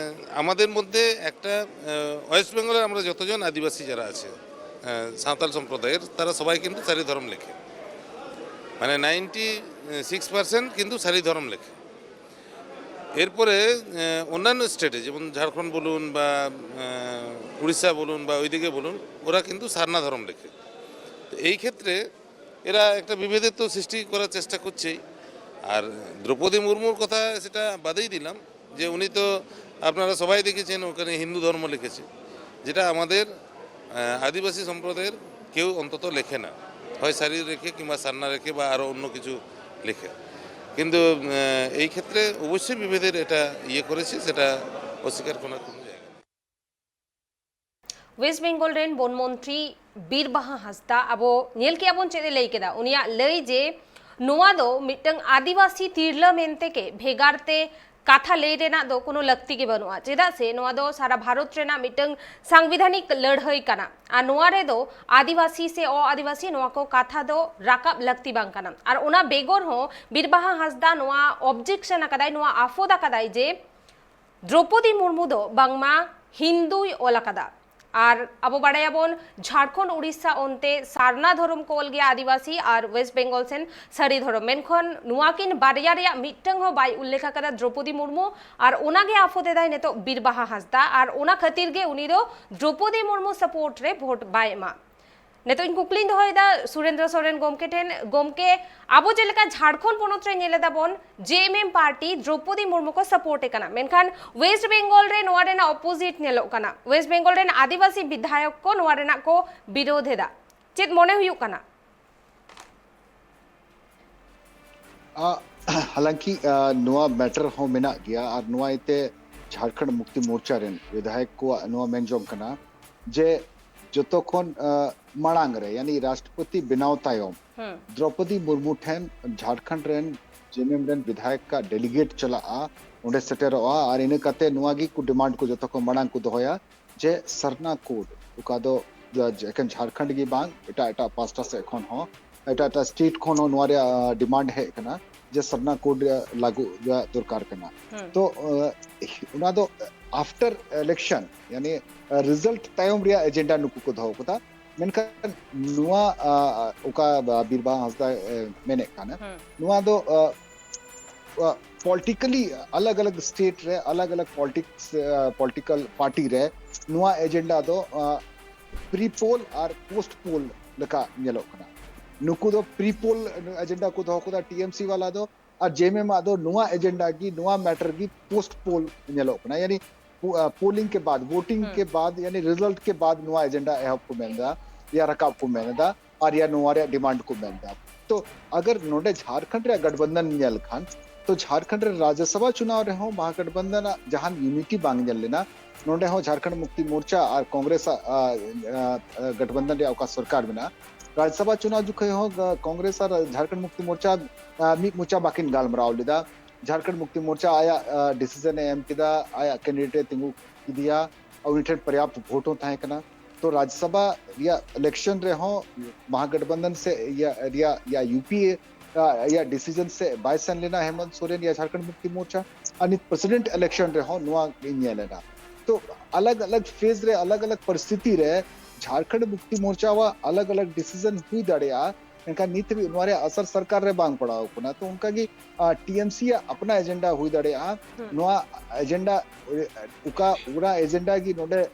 আমাদের মধ্যে একটা আহ, ওয়েস্ট বেঙ্গলের আমরা যতজন আদিবাসী যারা আছে, আহ, সাঁওতাল সম্প্রদায়ের, তারা সবাই কিন্তু সারি ধর্ম লেখে, মানে নাইনটি সিক্স পার্সেন্ট কিন্তু সারি ধর্ম লেখে। এরপরে আহ, অন্যান্য স্টেটে, যেমন ঝাড়খণ্ড বলুন বা আহ, উড়িষ্যা বলুন বা ওইদিকে বলুন, ওরা কিন্তু সারনা ধর্ম লেখে। তো এই ক্ষেত্রে এরা একটা বিভেদের তো সৃষ্টি করার চেষ্টা করছেই। আর দ্রৌপদী মুর্মুর কথা সেটা বাদেই দিলাম, যে উনি তো, আপনারা সবাই দেখেছেন, ওখানে হিন্দু ধর্ম লিখেছে, যেটা আমাদের আহ, আদিবাসী সম্প্রদায়ের কেউ অন্তত লেখে না, হয় সারি রেখে কিংবা সারনা রেখে বা আরও অন্য কিছু লেখে। কিন্তু আহ, এই ক্ষেত্রে অবশ্যই বিভেদের এটা ইয়ে করেছে, সেটা অস্বীকার করার কোনো জায়গা নেই। ᱳᱭᱮᱥᱴ ᱵᱮᱝᱜᱚᱞ ᱨᱮᱱ ᱵᱚᱱ ᱢᱚᱱᱛᱨᱤ ᱵᱤᱨ ᱵᱟᱦᱟ ᱦᱟᱸᱥᱫᱟ, ᱟᱵᱚ ᱧᱮᱞ ᱠᱮᱜᱼᱟ ᱵᱚᱱ ᱪᱮᱫ ᱮ ᱞᱟᱹᱭ ᱠᱮᱫᱟ᱾ ᱩᱱᱤᱭᱟᱜ ᱞᱟᱹᱭ ᱡᱮ ᱱᱚᱣᱟ ᱫᱚ ᱢᱤᱫᱴᱟᱝ ᱟᱹᱫᱤᱵᱟᱹᱥᱤ ᱛᱤᱨᱞᱟᱹ ᱢᱮᱱᱛᱮ ᱜᱮ ᱵᱷᱮᱜᱟᱨ ᱛᱮ ᱠᱟᱛᱷᱟ ᱞᱟᱹᱭ ᱨᱮᱱᱟᱜ ᱫᱚ ᱠᱳᱱᱳ ᱞᱟᱹᱠᱛᱤ ᱜᱮ ᱵᱟᱹᱱᱩᱜᱼᱟ, ᱪᱮᱫᱟᱜ ᱥᱮ ᱱᱚᱣᱟ ᱫᱚ ᱥᱟᱨᱟ ᱵᱷᱟᱨᱚᱛ ᱨᱮᱱᱟᱜ ᱢᱤᱫᱴᱟᱝ ᱥᱟᱝᱵᱤᱫᱷᱟᱱᱤᱠ ᱞᱟᱹᱲᱦᱟᱹᱭ ᱠᱟᱱᱟ᱾ ᱟᱨ ᱱᱚᱣᱟ ᱨᱮᱫᱚ ᱟᱹᱫᱤᱵᱟᱹᱥᱤ ᱥᱮ ᱚ ᱟᱹᱫᱤᱵᱟᱹᱥᱤ ᱱᱚᱣᱟ ᱠᱚ ᱠᱟᱛᱷᱟ ᱫᱚ ᱨᱟᱠᱟᱵ ᱞᱟᱹᱠᱛᱤ ᱵᱟᱝ ᱠᱟᱱᱟ᱾ ᱟᱨ ᱚᱱᱟ ᱵᱮᱜᱚᱨ ᱦᱚᱸ ᱵᱤᱨ ᱵᱟᱦᱟ ᱦᱟᱸᱥᱫᱟ ᱱᱚᱣᱟ ᱚᱵᱡᱮᱠᱥᱚᱱ ᱟᱠᱟᱫᱟᱭ, ᱱᱚᱣᱟ ᱟᱯᱚᱫ ᱟᱠᱟᱫᱟᱭ ᱡᱮ ᱫᱨᱚᱯᱚᱫᱤ ᱢᱩᱨᱢᱩ ᱫᱚ ᱵᱟᱝᱢᱟ ᱦᱤᱱᱫᱩᱭ ᱚᱞ ᱟᱠᱟᱫᱟ᱾ ᱟᱨ ᱟᱵᱚ ᱵᱟᱲᱟᱭᱟᱵᱚᱱ, ᱡᱷᱟᱲᱠᱷᱚᱸᱰ ᱩᱲᱤᱥᱥᱟ ᱚᱱᱛᱮ ᱥᱟᱨᱱᱟ ᱫᱷᱚᱨᱚᱢ ᱠᱚ ᱚᱞ ᱜᱮᱭᱟ ᱟᱹᱫᱤᱵᱟᱹᱥᱤ, ᱟᱨ ᱳᱭᱮᱥᱴ ᱵᱮᱝᱜᱚᱞ ᱥᱮᱱ ᱥᱟᱹᱨᱤ ᱫᱷᱚᱨᱚᱢ᱾ ᱢᱮᱱᱠᱷᱟᱱ ᱱᱚᱣᱟ ᱠᱤᱱ ᱵᱟᱨᱭᱟ ᱨᱮᱭᱟᱜ ᱢᱤᱫᱴᱟᱝ ᱦᱚᱸ ᱵᱟᱭ ᱩᱞᱞᱮᱠᱷ ᱟᱠᱟᱫᱟ ᱫᱨᱚᱯᱚᱫᱤ ᱢᱩᱨᱢᱩ, ᱟᱨ ᱚᱱᱟᱜᱮ ᱟᱯᱚᱫ ᱮᱫᱟᱭ ᱱᱤᱛᱚᱜ ᱵᱤᱨ ᱵᱟᱦᱟ ᱦᱟᱸᱥᱫᱟ᱾ ᱟᱨ ᱚᱱᱟ ᱠᱷᱟᱹᱛᱤᱨ ᱜᱮ ᱩᱱᱤ ᱫᱚ ᱫᱨᱚᱯᱚᱫᱤ ᱢᱩᱨᱢᱩ ᱥᱟᱯᱳᱨᱴ ᱨᱮ ᱵᱷᱳᱴ ᱵᱟᱭ ᱮᱢᱟ᱾ ᱱᱤᱛᱚᱜ ᱤᱧ ᱠᱩᱠᱞᱤᱧ ᱫᱚᱦᱚᱭᱮᱫᱟ ᱥᱩᱨᱮᱱᱫᱨᱚ ᱥᱚᱨᱮᱱ ᱜᱚᱢᱠᱮ ᱴᱷᱮᱱ᱾ ᱜᱚᱢᱠᱮ, ᱟᱵᱚ ᱪᱮᱫ ᱞᱮᱠᱟ ᱡᱷᱟᱲᱠᱷᱚᱸᱰ ᱯᱚᱱᱚᱛ ᱨᱮ ᱧᱮᱞ ᱮᱫᱟ ᱵᱚᱱ, ᱡᱮ ᱮᱢ ᱮᱢ ᱯᱟᱨᱴᱤ ᱫᱨᱚᱯᱚᱫᱤ ᱢᱩᱨᱢᱩ ᱠᱚ ᱥᱟᱯᱳᱨᱴ ᱮ ᱠᱟᱱᱟ, ᱢᱮᱱᱠᱷᱟᱱ ᱳᱭᱮᱥᱴ ᱵᱮᱝᱜᱚᱞ ᱨᱮ ᱱᱚᱣᱟ ᱨᱮᱱᱟᱜ ᱚᱯᱳᱡᱤᱴ ᱧᱮᱞᱚᱜ ᱠᱟᱱᱟ᱾ ᱳᱭᱮᱥᱴ ᱵᱮᱝᱜᱚᱞ ᱨᱮᱱ ᱟᱹᱫᱤᱵᱟᱹᱥᱤ ᱵᱤᱫᱷᱟᱭᱚᱠ ᱠᱚ ᱱᱚᱣᱟ ᱨᱮᱱᱟᱜ ᱠᱚ ᱵᱤᱨᱳᱫᱷ ᱮᱫᱟ᱾ ᱪᱮᱫ ᱢᱚᱱᱮ ᱦᱩᱭᱩᱜ ᱠᱟᱱᱟ? ᱟ, ᱦᱟᱞᱟᱝᱠᱤ, ᱟ, ᱱᱚᱣᱟ ᱢᱮᱴᱟᱨ ᱦᱚᱸ ᱢᱮᱱᱟᱜ ᱜᱮᱭᱟ ᱟᱨ ᱱᱚᱣᱟ ᱤᱭᱟᱹᱛᱮ ᱡᱷᱟᱲᱠᱷᱚᱸᱰ ᱢᱩᱠᱛᱤ ᱢᱳᱨᱪᱟ ᱨᱮᱱ ᱵᱤᱫᱷᱟᱭᱚᱠ ᱠᱚᱣᱟᱜ ᱱᱚᱣᱟ ᱢᱮᱱ ᱡᱚᱝ ᱠᱟᱱᱟ ᱡᱮ ᱡᱚᱛᱚ ᱠᱷᱚᱱ, ᱟ, ᱢᱟᱲᱟᱝ ᱨᱮ, ᱭᱟᱱᱤ ᱨᱟᱥᱴᱨᱚᱯᱚᱛᱤ ᱵᱮᱱᱟᱣ ᱛᱟᱭᱚᱢ, ᱦᱩᱸ᱾ ᱫᱨᱚᱯᱚᱫᱤ ᱢᱩᱨᱢᱩ ᱴᱷᱮᱱ ᱡᱷᱟᱲᱠᱷᱚᱸᱰ ᱨᱮᱱ ᱡᱮ ᱮᱢ ᱮᱢ ᱨᱮᱱ ᱵᱤᱫᱷᱟᱭᱚᱠ ᱠᱟᱜ ᱰᱮᱞᱤᱜᱮᱴ ᱪᱟᱞᱟᱜᱼᱟ, ᱚᱸᱰᱮ ᱥᱮᱴᱮᱨᱚᱜᱼᱟ ᱟᱨ ᱤᱱᱟᱹ ᱠᱟᱛᱮ ᱱᱚᱣᱟ ᱜᱮ ᱠᱚ ᱰᱤᱢᱟᱱᱰ ᱠᱚ ᱡᱚᱛᱚ ᱠᱷᱚᱱ ᱢᱟᱲᱟᱝ ᱠᱚ ᱫᱚᱦᱚᱭᱟ ᱡᱮ ᱥᱟᱨᱱᱟ ᱠᱳᱰ, ᱚᱠᱟ ᱫᱚ ᱡᱟ-, ᱮᱠᱮᱱ ᱡᱷᱟᱲᱠᱷᱚᱸᱰ ᱜᱮ ᱵᱟᱝ, ᱮᱴᱟᱜ ᱮᱴᱟᱜ ᱯᱟᱥᱴᱟ ᱥᱮᱫ ᱠᱷᱚᱱ ᱦᱚᱸ, ᱮᱴᱟᱜ ᱮᱴᱟᱜ ᱥᱴᱮᱴ ᱠᱷᱚᱱ ᱦᱚᱸ ᱱᱚᱣᱟ ᱨᱮᱭᱟᱜ, ᱟ, ᱰᱤᱢᱟᱱᱰ ᱦᱮᱡ ᱠᱟᱱᱟ ᱡᱮ ᱥᱟᱨᱱᱟ ᱠᱳᱰ ᱨᱮᱭᱟᱜ ᱞᱟᱹᱜᱩ ᱨᱮᱭᱟᱜ ᱫᱚᱨᱠᱟᱨ ᱠᱟᱱᱟ᱾ ᱦᱩᱸ᱾ ᱛᱚ, ᱟ, ᱚᱱᱟ ᱫᱚ ᱟᱯᱷᱴᱟᱨ ᱤᱞᱮᱠᱥᱚᱱ, ᱭᱟᱱᱤ, ᱟ, ᱨᱤᱡᱟᱞᱴ ᱛᱟᱭᱚᱢ ᱨᱮᱭᱟᱜ ᱮᱡᱮᱱᱰᱟ ᱱᱩᱠᱩ ᱠᱚ ᱫᱚᱦᱚ ᱠᱟᱫᱟ᱾ ᱢᱮᱱᱠᱷᱟᱱ ᱱᱚᱣᱟ, ᱟ, ᱚᱠᱟ ᱵᱤᱨ ᱵᱟᱦᱟ ᱦᱟᱸᱥᱫᱟ, ᱮ, ᱢᱮᱱᱮᱫ ᱠᱟᱱᱟ, ᱦᱩᱸ᱾ ᱱᱚᱣᱟ ᱫᱚ, ᱟ, ᱟ, ᱯᱚᱞᱤᱴᱤᱠᱟᱞᱤ ᱟᱞᱟᱜᱽ ᱟᱞᱟᱜᱽ ᱥᱴᱮᱴ ᱨᱮ ᱟᱞᱟᱜᱽ ᱟᱞᱟᱜᱽ ᱯᱚᱞᱤᱴᱤᱠᱥ, ᱯᱚᱞᱤᱴᱤᱠᱟᱞ ᱯᱟᱨᱴᱤ ᱨᱮ ᱱᱚᱣᱟ ᱮᱡᱮᱱᱰᱟ ᱫᱚ ᱯᱨᱤ ᱯᱳᱞ ᱟᱨ ᱯᱳᱥᱴ ᱯᱳᱞ ᱞᱮᱠᱟ ᱧᱮᱞᱚᱜ ᱠᱟᱱᱟ᱾ ᱱᱩᱠᱩ ᱫᱚ ᱯᱨᱤ ᱯᱳᱞ ᱮᱡᱮᱱᱰᱟ ᱠᱚ ᱫᱚᱦᱚ ᱠᱟᱫᱟ ᱴᱤ ᱮᱢ ᱥᱤ ᱣᱟᱞᱟ ᱫᱚ, ᱟᱨ ᱡᱮ ᱮᱢ ᱮᱢ ᱟᱜ ᱫᱚ ᱱᱚᱣᱟ ᱮᱡᱮᱱᱰᱟ ᱜᱮ, ᱱᱚᱣᱟ ᱢᱮᱴᱟᱨ ᱜᱮ ᱯᱳᱥᱴ ᱯᱳᱞ ᱧᱮᱞᱚᱜ ᱠᱟᱱᱟ᱾ ᱭᱟᱱᱤ ᱯᱳᱞᱤᱝ ᱠᱮ ᱵᱟᱫ, ᱵᱷᱳᱴᱤᱝ ᱠᱮ ᱵᱟᱫ, ᱭᱟᱱᱤ ᱨᱤᱡᱟᱞᱴ ᱠᱮ ᱵᱟᱫ ᱱᱚᱣᱟ ᱮᱡᱮᱱᱰᱟ ᱮᱦᱚᱵ ᱠᱚ ᱢᱮᱱ ᱮᱫᱟ, ᱭᱟ ᱨᱟᱠᱟᱵ ᱠᱚ ᱢᱮᱱ ᱮᱫᱟ, ᱟᱨ ᱭᱟ ᱱᱚᱣᱟ ᱨᱮᱭᱟᱜ ᱰᱤᱢᱟᱱᱰ ᱠᱚ ᱢᱮᱱ ᱮᱫᱟ᱾ ᱛᱚ ᱟᱜᱟᱨ ᱱᱚᱰᱮ ᱡᱷᱟᱨᱠᱷᱚᱸᱰ ᱨᱮᱭᱟᱜ ᱜᱟᱴᱵᱟᱱᱫᱷᱚᱱ ᱧᱮᱞ ᱠᱷᱟᱱ, ᱛᱚ ᱡᱷᱟᱨᱠᱷᱚᱸᱰ ᱨᱮ ᱨᱟᱡᱽᱡᱚᱥᱚᱵᱷᱟ ᱪᱩᱱᱟᱣ ᱨᱮᱦᱚᱸ ᱢᱚᱦᱟᱜᱟᱴᱵᱟᱱᱫᱷᱚᱱ ᱟᱜ ᱡᱟᱦᱟᱱ ᱭᱩᱱᱤᱴᱤ ᱵᱟᱝ ᱧᱮᱞ ᱞᱮᱱᱟ᱾ ᱱᱚᱰᱮ ᱦᱚᱸ ᱡᱷᱟᱨᱠᱷᱚᱸᱰ ᱢᱩᱠᱛᱤ ᱢᱳᱨᱪᱟ ᱟᱨ ᱠᱚᱝᱜᱨᱮᱥ ᱟᱜ, ᱟ, ᱟ, ᱟ, ᱜᱟᱴᱵᱟᱱᱫᱷᱚᱱ ᱨᱮᱭᱟᱜ ᱚᱠᱟ ᱥᱚᱨᱠᱟᱨ ᱢᱮᱱᱟᱜᱼᱟ, ᱨᱟᱡᱽᱡᱚᱥᱚᱵᱷᱟ ᱪᱩᱱᱟᱣ ᱡᱚᱠᱷᱚᱱ ᱦᱚᱸ, ᱟ, ᱠᱚᱝᱜᱨᱮᱥ ᱟᱨ ᱡᱷᱟᱨᱠᱷᱚᱸᱰ ᱢᱩᱠᱛᱤ ᱢᱳᱨᱪᱟ, ᱟ, ᱢᱤᱫ ᱢᱚᱪᱟ ᱵᱟᱠᱤᱱ ᱜᱟᱞᱢᱟᱨᱟᱣ ᱞᱮᱫᱟ᱾ ᱡᱷᱟᱨᱠᱷᱚᱸᱰ ᱢᱩᱠᱛᱤ ᱢᱳᱨᱪᱟ ᱟᱭᱟᱜ, ᱟ, ᱰᱤᱥᱤᱡᱚᱱ ᱮ ᱮᱢ ᱠᱮᱫᱟ, ᱟᱭᱟᱜ ᱠᱮᱱᱰᱤᱰᱮᱴ ᱮ ᱛᱤᱸᱜᱩ ᱠᱮᱫᱮᱭᱟ, ᱟᱨ ᱩᱱᱤ ᱴᱷᱮᱱ ᱯᱚᱨᱭᱟᱯᱛ ᱵᱷᱳᱴ ᱦᱚᱸ ᱛᱟᱦᱮᱸ ᱠᱟᱱᱟ᱾ ᱛᱚ ᱨᱟᱡᱽᱡᱚᱥᱚᱵᱷᱟ ᱨᱮᱭᱟᱜ ᱤᱞᱮᱠᱥᱚᱱ ᱨᱮᱦᱚᱸ ᱢᱚᱦᱟᱜᱟᱴᱵᱟᱱᱫᱷᱚᱱ ᱥᱮ ᱤᱭᱟᱹ ᱨᱮᱭᱟᱜ, ᱭᱟ ᱭᱩ ᱯᱤ ᱮ, ᱟ, ᱨᱮᱭᱟᱜ ᱰᱤᱥᱤᱡᱚᱱ ᱥᱮ ᱵᱟᱭ ᱥᱮᱱ ᱞᱮᱱᱟ ᱦᱮᱢᱚᱱᱛ ᱥᱚᱨᱮᱱ ᱭᱟ ᱡᱷᱟᱨᱠᱷᱚᱸᱰ ᱢᱩᱠᱛᱤ ᱢᱳᱨᱪᱟ᱾ ᱟᱨ ᱱᱤᱛ ᱯᱨᱮᱥᱤᱰᱮᱱᱴ ᱤᱞᱮᱠᱥᱚᱱ ᱨᱮᱦᱚᱸ ᱱᱚᱣᱟ ᱤᱧ ᱧᱮᱞ ᱮᱫᱟ᱾ ᱛᱚ ᱟᱞᱟᱜᱽ ᱟᱞᱟᱜᱽ ᱯᱷᱮᱡᱽ ᱨᱮ, ᱟᱞᱟᱜᱽ ᱟᱞᱟᱜᱽ ᱯᱚᱨᱤᱥᱛᱷᱤᱛᱤ ᱨᱮ ᱡᱷᱟᱨᱠᱷᱚᱸᱰ ᱢᱩᱠᱛᱤ ᱢᱳᱨᱪᱟ ᱣᱟᱜ ᱟᱞᱟᱜᱽ ᱟᱞᱟᱜᱽ ᱰᱤᱥᱤᱡᱚᱱ ᱦᱩᱭ ᱫᱟᱲᱮᱭᱟᱜᱼᱟ, ᱢᱮᱱᱠᱷᱟᱱ ᱱᱤᱛ ᱦᱟᱹᱵᱤᱡ ᱱᱚᱣᱟ ᱨᱮᱭᱟᱜ ᱟᱥᱟᱨ ᱥᱚᱨᱠᱟᱨ ᱨᱮ ᱵᱟᱝ ᱯᱟᱲᱟᱣ ᱟᱠᱟᱱᱟ᱾ ᱛᱚ ᱚᱱᱠᱟᱜᱮ ᱴᱤ ᱮᱢ ᱥᱤ ᱟᱜ ᱟᱯᱱᱟ ᱮᱡᱮᱱᱰᱟ ᱦᱩᱭ ᱫᱟᱲᱮᱭᱟᱜᱼᱟ᱾ ᱦᱩᱸ᱾ ᱱᱚᱣᱟ ᱮᱡᱮᱱᱰᱟ, ᱚᱠᱟ ᱚᱱᱟ ᱮᱡᱮᱱᱰᱟ ᱜᱮ ᱱᱚᱰᱮ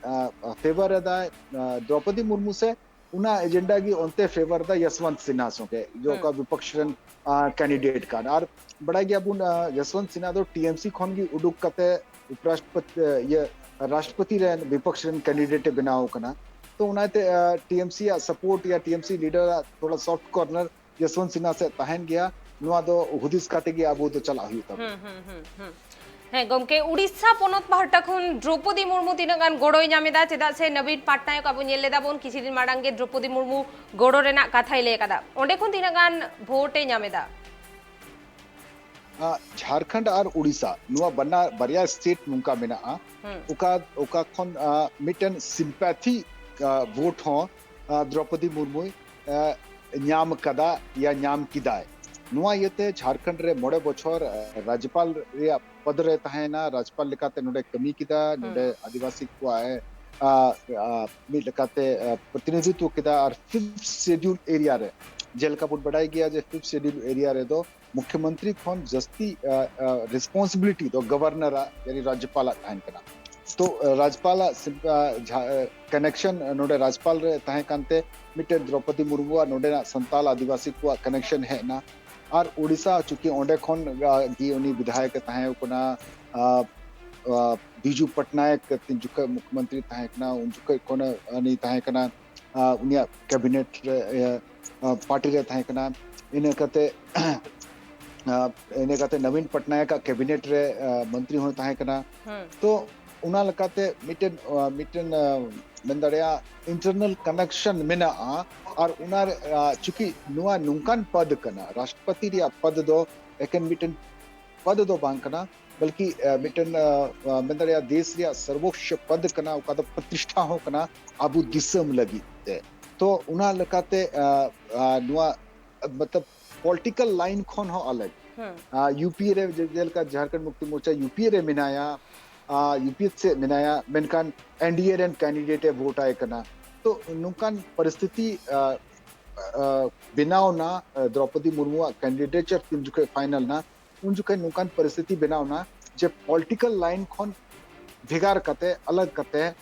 ᱯᱷᱮᱵᱟᱨ ᱮᱫᱟᱭ ᱟ, ᱫᱨᱚᱯᱚᱫᱤ ᱢᱩᱨᱢᱩ ᱥᱮ ᱚᱱᱟ ᱮᱡᱮᱱᱰᱟ ᱜᱮ ᱚᱱᱛᱮ ᱯᱷᱮᱵᱟᱨ ᱮᱫᱟ ᱭᱚᱥᱣᱚᱱᱛ ᱥᱤᱱᱦᱟ ᱥᱚᱸᱜᱮ, ᱡᱮ ᱦᱩᱸ᱾ ᱚᱠᱟ ᱵᱤᱯᱚᱠᱥ ᱨᱮᱱ ᱠᱮᱱᱰᱤᱰᱮᱴ ᱠᱟᱱ᱾ ᱟᱨ ᱵᱟᱲᱟᱭ ᱜᱮᱭᱟᱵᱚᱱ, ᱟ, ᱭᱚᱥᱣᱚᱱᱛ ᱥᱤᱱᱦᱟ ᱫᱚ ᱴᱤ ᱮᱢ ᱥᱤ ᱠᱷᱚᱱ ᱜᱮ ᱩᱰᱩᱠ ᱠᱟᱛᱮ ᱩᱯᱨᱟᱥᱴᱨᱚᱯᱚᱛᱤ, ᱤᱭᱟᱹ, ᱨᱟᱥᱴᱨᱚᱯᱚᱛᱤ ᱨᱮᱱ ᱵᱤᱯᱚᱠᱥ ᱨᱮᱱ ᱠᱮᱱᱰᱤᱰᱮᱴ ᱮ ᱵᱮᱱᱟᱣ ᱟᱠᱟᱱᱟ᱾ ᱛᱚ ᱚᱱᱟᱛᱮ, ᱟ, ᱴᱤ ᱮᱢ ᱥᱤ ᱟᱜ ᱥᱟᱯᱳᱨᱴ ᱭᱟ ᱴᱤ ᱮᱢ ᱥᱤ ᱞᱤᱰᱟᱨ ᱟᱜ ᱛᱷᱚᱲᱟ ᱥᱚᱯᱷᱴ ᱠᱚᱨᱱᱟᱨ ᱭᱚᱥᱣᱚᱱᱛ ᱥᱤᱱᱦᱟ ᱥᱮᱫ ᱛᱟᱦᱮᱱ ᱜᱮᱭᱟ, ᱱᱚᱣᱟ ᱫᱚ ᱦᱩᱫᱤᱥ ᱠᱟᱛᱮ ᱜᱮ ᱟᱵᱚ ᱫᱚ ᱪᱟᱞᱟᱜ ᱦᱩᱭᱩᱜ ᱛᱟᱵᱚᱱᱟ᱾ ᱦᱩᱸ, ᱦᱩᱸ, ᱦᱩᱸ, ᱦᱩᱸ᱾ ᱦᱮᱸ ᱜᱚᱢᱠᱮ, ᱩᱲᱤᱥᱥᱟ ᱯᱚᱱᱚᱛ ᱯᱟᱦᱴᱟ ᱠᱷᱚᱱ ᱫᱨᱚᱯᱚᱫᱤ ᱢᱩᱨᱢᱩ ᱛᱤᱱᱟᱹᱜ ᱜᱟᱱ ᱜᱚᱲᱚᱭ ᱧᱟᱢ ᱮᱫᱟ? ᱪᱮᱫᱟᱜ ᱥᱮ ᱱᱚᱵᱤᱱ ᱯᱟᱴᱱᱟᱭᱚᱠ ᱟᱵᱚ ᱧᱮᱞ ᱞᱮᱫᱟ ᱵᱚᱱ ᱠᱤᱪᱷᱩ ᱫᱤᱱ ᱢᱟᱲᱟᱝ ᱜᱮ ᱫᱨᱚᱯᱚᱫᱤ ᱢᱩᱨᱢᱩ ᱜᱚᱲᱚ ᱨᱮᱱᱟᱜ ᱠᱟᱛᱷᱟᱭ ᱞᱟᱹᱭ ᱟᱠᱟᱫᱟ, ᱚᱸᱰᱮ ᱠᱷᱚᱱ ᱛᱤᱱᱟᱹᱜ ᱜᱟᱱ ᱵᱷᱳᱴ ᱮ ᱧᱟᱢ ᱮᱫᱟ? ᱟ, ᱡᱷᱟᱲᱠᱷᱚᱸᱰ ᱟᱨ ᱩᱲᱤᱥᱥᱟ, ᱱᱚᱣᱟ ᱵᱟᱱᱟᱨ, ᱵᱟᱨᱭᱟ ᱥᱴᱮᱴ ᱱᱚᱝᱠᱟ ᱢᱮᱱᱟᱜᱼᱟ, ᱦᱩᱸ᱾ ᱚᱠᱟ, ᱚᱠᱟ ᱠᱷᱚᱱ, ᱟ, ᱢᱤᱫᱴᱮᱱ ᱥᱤᱢᱯᱮᱛᱷᱤ, ᱟ, ᱵᱷᱳᱴ ᱦᱚᱸ, ᱟ, ᱫᱨᱚᱯᱚᱫᱤ ᱢᱩᱨᱢᱩᱭ, ᱟ, ᱧᱟᱢ ᱠᱟᱫᱟ ᱭᱟ ᱧᱟᱢ ᱠᱮᱫᱟᱭ᱾ ᱱᱚᱣᱟ ᱤᱭᱟᱹᱛᱮ ᱡᱷᱟᱲᱠᱷᱚᱸᱰ ᱨᱮ ᱢᱚᱬᱮ ᱵᱚᱪᱷᱚᱨ, ᱟ, ᱨᱟᱡᱽᱡᱚᱯᱟᱞ ᱨᱮᱭᱟᱜ ᱯᱚᱫ ᱨᱮ ᱛᱟᱦᱮᱸᱭᱮᱱᱟ, ᱨᱟᱡᱽᱡᱚᱯᱟᱞ ᱞᱮᱠᱟᱛᱮ ᱱᱚᱰᱮ ᱠᱟᱹᱢᱤ ᱠᱮᱫᱟ, ᱦᱩᱸ᱾ ᱱᱚᱰᱮ ᱟᱹᱫᱤᱵᱟᱹᱥᱤ ᱠᱚᱣᱟᱜ ᱮ, ᱟ, ᱟ, ᱢᱤᱫ ᱞᱮᱠᱟᱛᱮ, ᱟ, ᱯᱨᱚᱛᱤᱱᱤᱫᱷᱤᱛᱣᱚ ᱠᱮᱫᱟ᱾ ᱟᱨ ᱯᱷᱤᱯᱛᱷ ᱥᱮᱰᱤᱭᱩᱞ ᱮᱨᱤᱭᱟ ᱨᱮ ᱡᱮᱞᱮᱠᱟ ᱵᱚᱱ ᱵᱟᱰᱟᱭ ᱜᱮᱭᱟ ᱡᱮ ᱯᱷᱤᱯᱛᱷ ᱥᱮᱰᱤᱭᱩᱞ ᱮᱨᱤᱭᱟ ᱨᱮᱫᱚ ᱢᱩᱠᱷᱭᱚᱢᱚᱱᱛᱨᱤ ᱠᱷᱚᱱ ᱡᱟᱹᱥᱛᱤ ᱨᱮᱥᱯᱚᱱᱥᱤᱵᱤᱞᱤᱴᱤ ᱫᱚ ᱜᱚᱵᱷᱚᱨᱱᱚᱨ ᱟᱜ, ᱭᱟᱱᱤ ᱨᱟᱡᱽᱡᱚᱯᱟᱞ ᱟᱜ ᱛᱟᱦᱮᱱ ᱠᱟᱱᱟ᱾ ᱛᱚ ᱨᱟᱡᱽᱯᱟᱞ ᱟᱜ ᱠᱟᱱᱮᱠᱥᱚᱱ ᱱᱚᱰᱮ ᱨᱟᱡᱽᱯᱟᱞ ᱨᱮ ᱛᱟᱦᱮᱸ ᱠᱟᱱᱛᱮ ᱢᱤᱫᱴᱮᱱ ᱫᱨᱚᱯᱚᱫᱤ ᱢᱩᱨᱢᱩᱣᱟᱜ ᱱᱚᱰᱮᱱᱟᱜ ᱥᱟᱱᱛᱟᱞ ᱟᱹᱫᱤᱵᱟᱹᱥᱤ ᱠᱚᱣᱟᱜ ᱠᱟᱱᱮᱠᱥᱚᱱ ᱦᱮᱡ ᱮᱱᱟ᱾ ᱟᱨ ᱳᱰᱤᱥᱟ ᱪᱩᱸᱠᱤ ᱚᱸᱰᱮ ᱠᱷᱚᱱ ᱜᱮ ᱩᱱᱤ ᱵᱤᱫᱷᱟᱭᱚᱠ ᱮ ᱛᱟᱦᱮᱸ ᱠᱟᱱᱟ, ᱵᱤᱡᱩ ᱯᱟᱴᱱᱟᱭᱮᱠ ᱛᱤᱱ ᱡᱚᱠᱷᱚᱱ ᱢᱩᱠᱷᱭᱚᱢᱚᱱᱛᱨᱤ ᱛᱟᱦᱮᱸ ᱠᱟᱱᱟ ᱩᱱ ᱡᱚᱠᱷᱚᱱ ᱠᱷᱚᱱ ᱩᱱᱤ ᱛᱟᱦᱮᱸ ᱠᱟᱱᱟ ᱩᱱᱤᱭᱟᱜ ᱠᱮᱵᱤᱱᱮᱴ ᱨᱮ, ᱯᱟᱨᱴᱤ ᱨᱮ ᱛᱟᱦᱮᱸ ᱠᱟᱱᱟ᱾ ᱤᱱᱟᱹ ᱠᱟᱛᱮ ᱤᱱᱟᱹ ᱠᱟᱛᱮ ᱱᱚᱵᱤᱱ ᱯᱟᱴᱱᱟᱭᱮᱠ ᱟᱜ ᱠᱮᱵᱤᱱᱮᱴ ᱨᱮ ᱢᱚᱱᱛᱨᱤ ᱦᱚᱸᱭ ᱛᱟᱦᱮᱸ ᱠᱟᱱᱟ᱾ ᱛᱚ ᱚᱱᱟ ᱞᱮᱠᱟᱛᱮ ᱢᱤᱫᱴᱮᱱ ᱢᱤᱫᱴᱮᱱ ᱢᱮᱱ ᱫᱟᱲᱮᱭᱟᱜᱼᱟ ᱤᱱᱴᱟᱨᱱᱟᱞ ᱠᱟᱱᱮᱠᱥᱚᱱ ᱢᱮᱱᱟᱜᱼᱟ᱾ ᱟᱨ ᱚᱱᱟ ᱪᱩᱸᱠᱤ ᱱᱚᱣᱟ ᱱᱚᱝᱠᱟᱱ ᱯᱚᱫ ᱠᱟᱱᱟ, ᱨᱟᱥᱴᱨᱚᱯᱚᱛᱤ ᱨᱮᱭᱟᱜ ᱯᱚᱫ ᱫᱚ ᱮᱠᱮᱱ ᱢᱤᱫᱴᱮᱱ ᱯᱚᱫ ᱫᱚ ᱵᱟᱝ ᱠᱟᱱᱟ, ᱵᱚᱞᱠᱤ ᱢᱤᱫᱴᱮᱱ ᱢᱮᱱ ᱫᱟᱲᱮᱭᱟᱜᱼᱟ ᱫᱮᱥ ᱨᱮᱭᱟᱜ ᱥᱚᱨᱵᱚᱥᱥᱚ ᱯᱚᱫ ᱠᱟᱱᱟ, ᱚᱠᱟ ᱫᱚ ᱯᱨᱚᱛᱤᱥᱴᱷᱟ ᱦᱚᱸ ᱠᱟᱱᱟ ᱟᱵᱚ ᱫᱤᱥᱚᱢ ᱞᱟᱹᱜᱤᱫ ᱛᱮ᱾ ᱛᱚ ᱚᱱᱟ ᱞᱮᱠᱟᱛᱮ ᱱᱚᱣᱟ ᱢᱚᱛᱞᱚᱵ ᱯᱚᱞᱤᱴᱤᱠᱟᱞ ᱞᱟᱭᱤᱱ ᱠᱷᱚᱱ ᱦᱚᱸ ᱟᱞᱟᱜᱽ ᱤᱭᱩᱯᱤ ᱨᱮ ᱡᱮᱞᱮᱠᱟ ᱡᱷᱟᱲᱠᱷᱚᱸᱰ ᱢᱩᱠᱛᱤ ᱢᱳᱨᱪᱟ ᱭᱩᱯᱤ ᱨᱮ ᱢᱮᱱᱟᱭᱟ, ᱭᱩᱯᱤ ᱥᱮᱫ ᱢᱮᱱᱟᱭᱟ, ᱢᱮᱱᱠᱷᱟᱱ ᱮᱱᱰᱤᱮ ᱨᱮᱱ ᱠᱮᱱᱰᱤᱰᱮᱴ ᱮ ᱵᱷᱳᱴ ᱟᱭ ᱠᱟᱱᱟ᱾ ᱛᱚ ᱱᱚᱝᱠᱟᱱ ᱯᱚᱨᱤᱥᱛᱷᱤᱛᱤ ᱵᱮᱱᱟᱣ ᱮᱱᱟ, ᱫᱨᱚᱯᱚᱫᱤ ᱢᱩᱨᱢᱩᱣᱟᱜ ᱠᱮᱱᱰᱤᱰᱮᱴᱟᱨ ᱛᱤᱱ ᱡᱚᱠᱷᱚᱱ ᱯᱷᱟᱭᱱᱟᱞ ᱮᱱᱟ, ᱩᱱ ᱡᱚᱠᱷᱚᱱ ᱱᱚᱝᱠᱟᱱ ᱯᱚᱨᱤᱥᱛᱷᱤᱛᱤ ᱵᱮᱱᱟᱣ ᱮᱱᱟ ᱡᱮ ᱯᱚᱞᱤᱴᱤᱠᱟᱞ ᱞᱟᱭᱤᱱ ᱠᱷᱚᱱ ᱵᱷᱮᱜᱟᱨ ᱠᱟᱛᱮ, ᱟᱞᱟᱜᱽ ᱠᱟᱛᱮ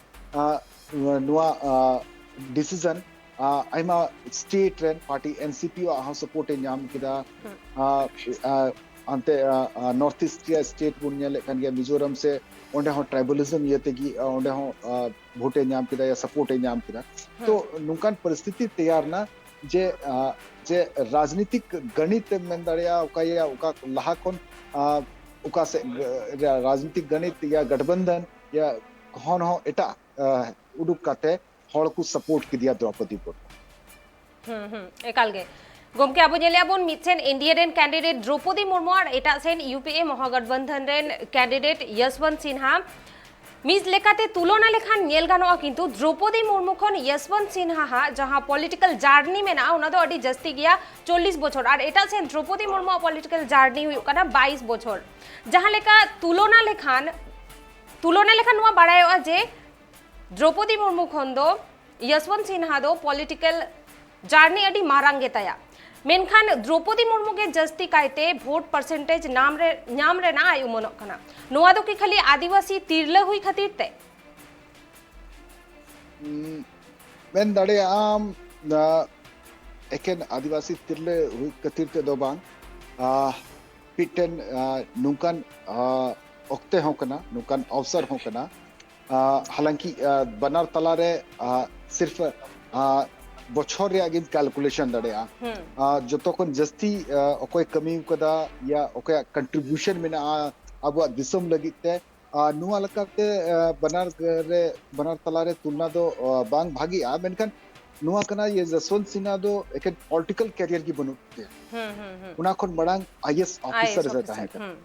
ᱱᱚᱣᱟ ᱰᱤᱥᱤᱡᱚᱱ ᱟᱭᱢᱟ ᱥᱴᱮᱴ ᱨᱮᱱ ᱯᱟᱨᱴᱤ, ᱮᱱᱥᱤᱯᱤ ᱣᱟᱜ ᱦᱚᱸ ᱥᱟᱯᱳᱨᱴ ᱮ ᱧᱟᱢ ᱠᱮᱫᱟ᱾ ᱟᱱᱛᱮ ᱱᱚᱨᱛᱷ ᱤᱥᱴ ᱨᱮᱭᱟᱜ ᱥᱴᱮᱴ ᱵᱚᱱ ᱧᱮᱞᱮᱫ ᱠᱟᱱ ᱜᱮᱭᱟ, ᱢᱤᱡᱳᱨᱟᱢ ᱥᱮ, ᱚᱸᱰᱮ ᱦᱚᱸ ᱴᱨᱟᱭᱵᱟᱞᱤᱡᱚᱢ ᱤᱭᱟᱹ ᱛᱮᱜᱮ ᱚᱸᱰᱮ ᱦᱚᱸ ᱵᱷᱳᱴ ᱮ ᱧᱟᱢ ᱠᱮᱫᱟ ᱭᱟ ᱥᱟᱯᱳᱨᱴ ᱮ ᱧᱟᱢ ᱠᱮᱫᱟ᱾ ᱛᱚ ᱱᱚᱝᱠᱟᱱ ᱯᱚᱨᱤᱥᱛᱷᱤᱛᱤ ᱛᱮᱭᱟᱨ ᱮᱱᱟ ᱡᱮ ᱡᱮ ᱨᱟᱡᱽᱱᱤᱛᱤᱠ ᱜᱚᱱᱤᱛ ᱮᱢ ᱢᱮᱱ ᱫᱟᱲᱮᱭᱟᱜᱼᱟ, ᱚᱠᱟ ᱤᱭᱟᱹ ᱚᱠᱟ ᱞᱟᱦᱟ ᱠᱷᱚᱱ ᱚᱠᱟ ᱥᱮᱫ ᱨᱟᱡᱽᱱᱤᱛᱤᱠ ᱜᱚᱱᱤᱛ ᱭᱟ ᱜᱚᱴᱵᱚᱱᱫᱷᱚᱱ ᱭᱟ ᱠᱷᱚᱱ ᱦᱚᱸ ᱮᱴᱟᱜ ᱩᱰᱩᱠ ᱠᱟᱛᱮ ᱦᱚᱲ ᱠᱚ ᱥᱟᱯᱳᱨᱴ ᱠᱮᱫᱮᱭᱟ ᱫᱨᱚᱯᱚᱫᱤ ᱢᱩᱨᱢᱩ᱾ ᱦᱩᱸ, ᱦᱩᱸ, ᱮᱠᱟᱞ ᱜᱮ᱾ ᱜᱚᱢᱠᱮ, ᱟᱵᱚ ᱧᱮᱞᱮᱜᱼᱟ ᱵᱚᱱ ᱢᱤᱫ ᱥᱮᱱ ᱮᱱᱰᱤᱮ ᱨᱮᱱ ᱠᱮᱱᱰᱤᱰᱮᱴ ᱫᱨᱚᱯᱚᱫᱤ ᱢᱩᱨᱢᱩ ᱟᱨ ᱮᱴᱟᱜ ᱥᱮᱱ ᱭᱩᱯᱤᱮ ᱢᱚᱦᱟᱜᱚᱴᱵᱚᱱᱫᱷᱚᱱ ᱨᱮᱱ ᱠᱮᱱᱰᱤᱰᱮᱴ ᱭᱚᱥᱵᱚᱱᱛ ᱥᱤᱱᱦᱟ᱾ ᱢᱤᱫ ᱞᱮᱠᱟᱛᱮ ᱛᱩᱞᱚᱱᱟ ᱞᱮᱠᱷᱟᱱ ᱧᱮᱞ ᱜᱟᱱᱚᱜᱼᱟ, ᱠᱤᱱᱛᱩ ᱫᱨᱚᱯᱚᱫᱤ ᱢᱩᱨᱢᱩ ᱠᱷᱚᱱ ᱭᱚᱥᱵᱚᱱᱛ ᱥᱤᱱᱦᱟ ᱦᱟᱜ ᱡᱟᱦᱟᱸ ᱯᱚᱞᱤᱴᱤᱠᱟᱞ ᱡᱟᱨᱱᱤ ᱢᱮᱱᱟᱜᱼᱟ, ᱚᱱᱟ ᱫᱚ ᱟᱹᱰᱤ ᱡᱟᱹᱥᱛᱤ ᱜᱮᱭᱟ, ᱪᱚᱞᱞᱤᱥ ᱵᱚᱪᱷᱚᱨ᱾ ᱟᱨ ᱮᱴᱟᱜ ᱥᱮᱱ ᱫᱨᱚᱯᱚᱫᱤ ᱢᱩᱨᱢᱩᱣᱟᱜ ᱯᱚᱞᱤᱴᱤᱠᱟᱞ ᱡᱟᱨᱱᱤ ᱦᱩᱭᱩᱜ ᱠᱟᱱᱟ ᱵᱟᱭᱤᱥ ᱵᱚᱪᱷᱚᱨ᱾ ᱡᱟᱦᱟᱸ ᱞᱮᱠᱟ ᱛᱩᱞᱚᱱᱟ ᱞᱮᱠᱷᱟᱱ, ᱛᱩᱞᱚᱱᱟ ᱞᱮᱠᱷᱟᱱ ᱱᱚᱣᱟ ᱵᱟᱲᱟᱭᱚᱜᱼᱟ ᱡᱮ ᱫᱨᱚᱯᱚᱫᱤ ᱢᱩᱨᱢᱩ ᱠᱷᱚᱱ ᱫᱚ ᱭᱚᱥᱵᱚᱱᱛ ᱥᱤᱱᱦᱟ ᱫᱚ ᱯᱚᱞᱤᱴᱤᱠᱟᱞ ᱡᱟᱨᱱᱤ ᱟᱹᱰᱤ ᱢᱟᱨᱟᱝ ᱜᱮᱛᱟᱭᱟ᱾ ᱢᱮᱱᱠᱷᱟᱱ ᱫᱨᱚᱯᱚᱫᱤ ᱢᱩᱨᱢᱩ ᱜᱮ ᱡᱟᱹᱥᱛᱤ ᱠᱟᱭᱛᱮ ᱵᱷᱳᱴ ᱯᱟᱨᱥᱮᱱᱴᱮᱡᱽ ᱧᱟᱢ ᱨᱮ, ᱧᱟᱢ ᱨᱮᱱᱟᱜ ᱟᱭ ᱩᱢᱟᱹᱱᱚᱜ ᱠᱟᱱᱟ᱾ ᱱᱚᱣᱟ ᱫᱚ ᱠᱤ ᱠᱷᱟᱹᱞᱤ ᱟᱹᱫᱤᱵᱟᱹᱥᱤ ᱛᱤᱨᱞᱟᱹ ᱦᱩᱭ ᱠᱷᱟᱹᱛᱤᱨ ᱛᱮ? ᱩᱸ, ᱢᱮᱱ ᱫᱟᱲᱮᱭᱟᱜ ᱟᱢ, ᱟ, ᱮᱠᱮᱱ ᱟᱹᱫᱤᱵᱟᱹᱥᱤ ᱛᱤᱨᱞᱟᱹ ᱦᱩᱭ ᱠᱷᱟᱹᱛᱤᱨ ᱛᱮᱫᱚ ᱵᱟᱝ, ᱟ, ᱢᱤᱫᱴᱮᱱ, ᱟ, ᱱᱚᱝᱠᱟᱱ, ᱟ, ᱚᱠᱛᱮ ᱦᱚᱸ ᱠᱟᱱᱟ, ᱱᱚᱝᱠᱟᱱ ᱚᱣᱥᱚᱨ ᱦᱚᱸ ᱠᱟᱱᱟ᱾ ᱟ, ᱦᱟᱞᱟᱝᱠᱤ, ᱟ, ᱵᱟᱱᱟᱨ ᱛᱟᱞᱟᱨᱮ, ᱟ, ᱥᱤᱨᱯ, ᱟ, ᱵᱚᱪᱷᱚᱨ ᱨᱮᱭᱟᱜ ᱜᱮᱢ ᱠᱮᱞᱠᱩᱞᱮᱥᱚᱱ ᱫᱟᱲᱮᱭᱟᱜᱼᱟ᱾ ᱦᱩᱸ᱾ ᱟ, ᱡᱚᱛᱚ ᱠᱷᱚᱱ ᱡᱟᱹᱥᱛᱤ, ᱟ, ᱚᱠᱚᱭ ᱠᱟᱹᱢᱤ ᱠᱟᱫᱟ ᱭᱟ ᱚᱠᱚᱭᱟᱜ ᱠᱚᱱᱴᱨᱤᱵᱤᱭᱩᱥᱚᱱ ᱢᱮᱱᱟᱜᱼᱟ ᱟᱵᱚᱣᱟᱜ ᱫᱤᱥᱚᱢ ᱞᱟᱹᱜᱤᱫ ᱛᱮ, ᱟᱨ ᱱᱚᱣᱟ ᱞᱮᱠᱟᱛᱮ, ᱟ, ᱵᱟᱱᱟᱨ ᱨᱮ, ᱵᱟᱱᱟᱨ ᱛᱟᱞᱟᱨᱮ ᱛᱩᱞᱱᱟ ᱫᱚ, ᱟ, ᱵᱟᱝ ᱵᱷᱟᱜᱤᱜᱼᱟ, ᱢᱮᱱᱠᱷᱟᱱ ᱱᱚᱣᱟ ᱠᱟᱱᱟ ᱡᱮ ᱡᱚᱥᱣᱚᱱᱛ ᱥᱤᱱᱦᱟ ᱫᱚ ᱮᱠᱮᱱ ᱯᱚᱞᱤᱴᱤᱠᱟᱞ ᱠᱮᱨᱤᱭᱟᱨ ᱜᱮ ᱵᱟᱹᱱᱩᱜ ᱛᱟᱭᱟ᱾ ᱦᱩᱸ, ᱦᱩᱸ, ᱦᱩᱸ᱾ ᱚᱱᱟ ᱠᱷᱚᱱ ᱢᱟᱲᱟᱝ ᱟᱭ ᱮ ᱮᱥ ᱚᱯᱷᱤᱥᱟᱨ ᱨᱮ ᱛᱟᱦᱮᱸ ᱠᱟᱱᱟ᱾ ᱦᱩᱸ᱾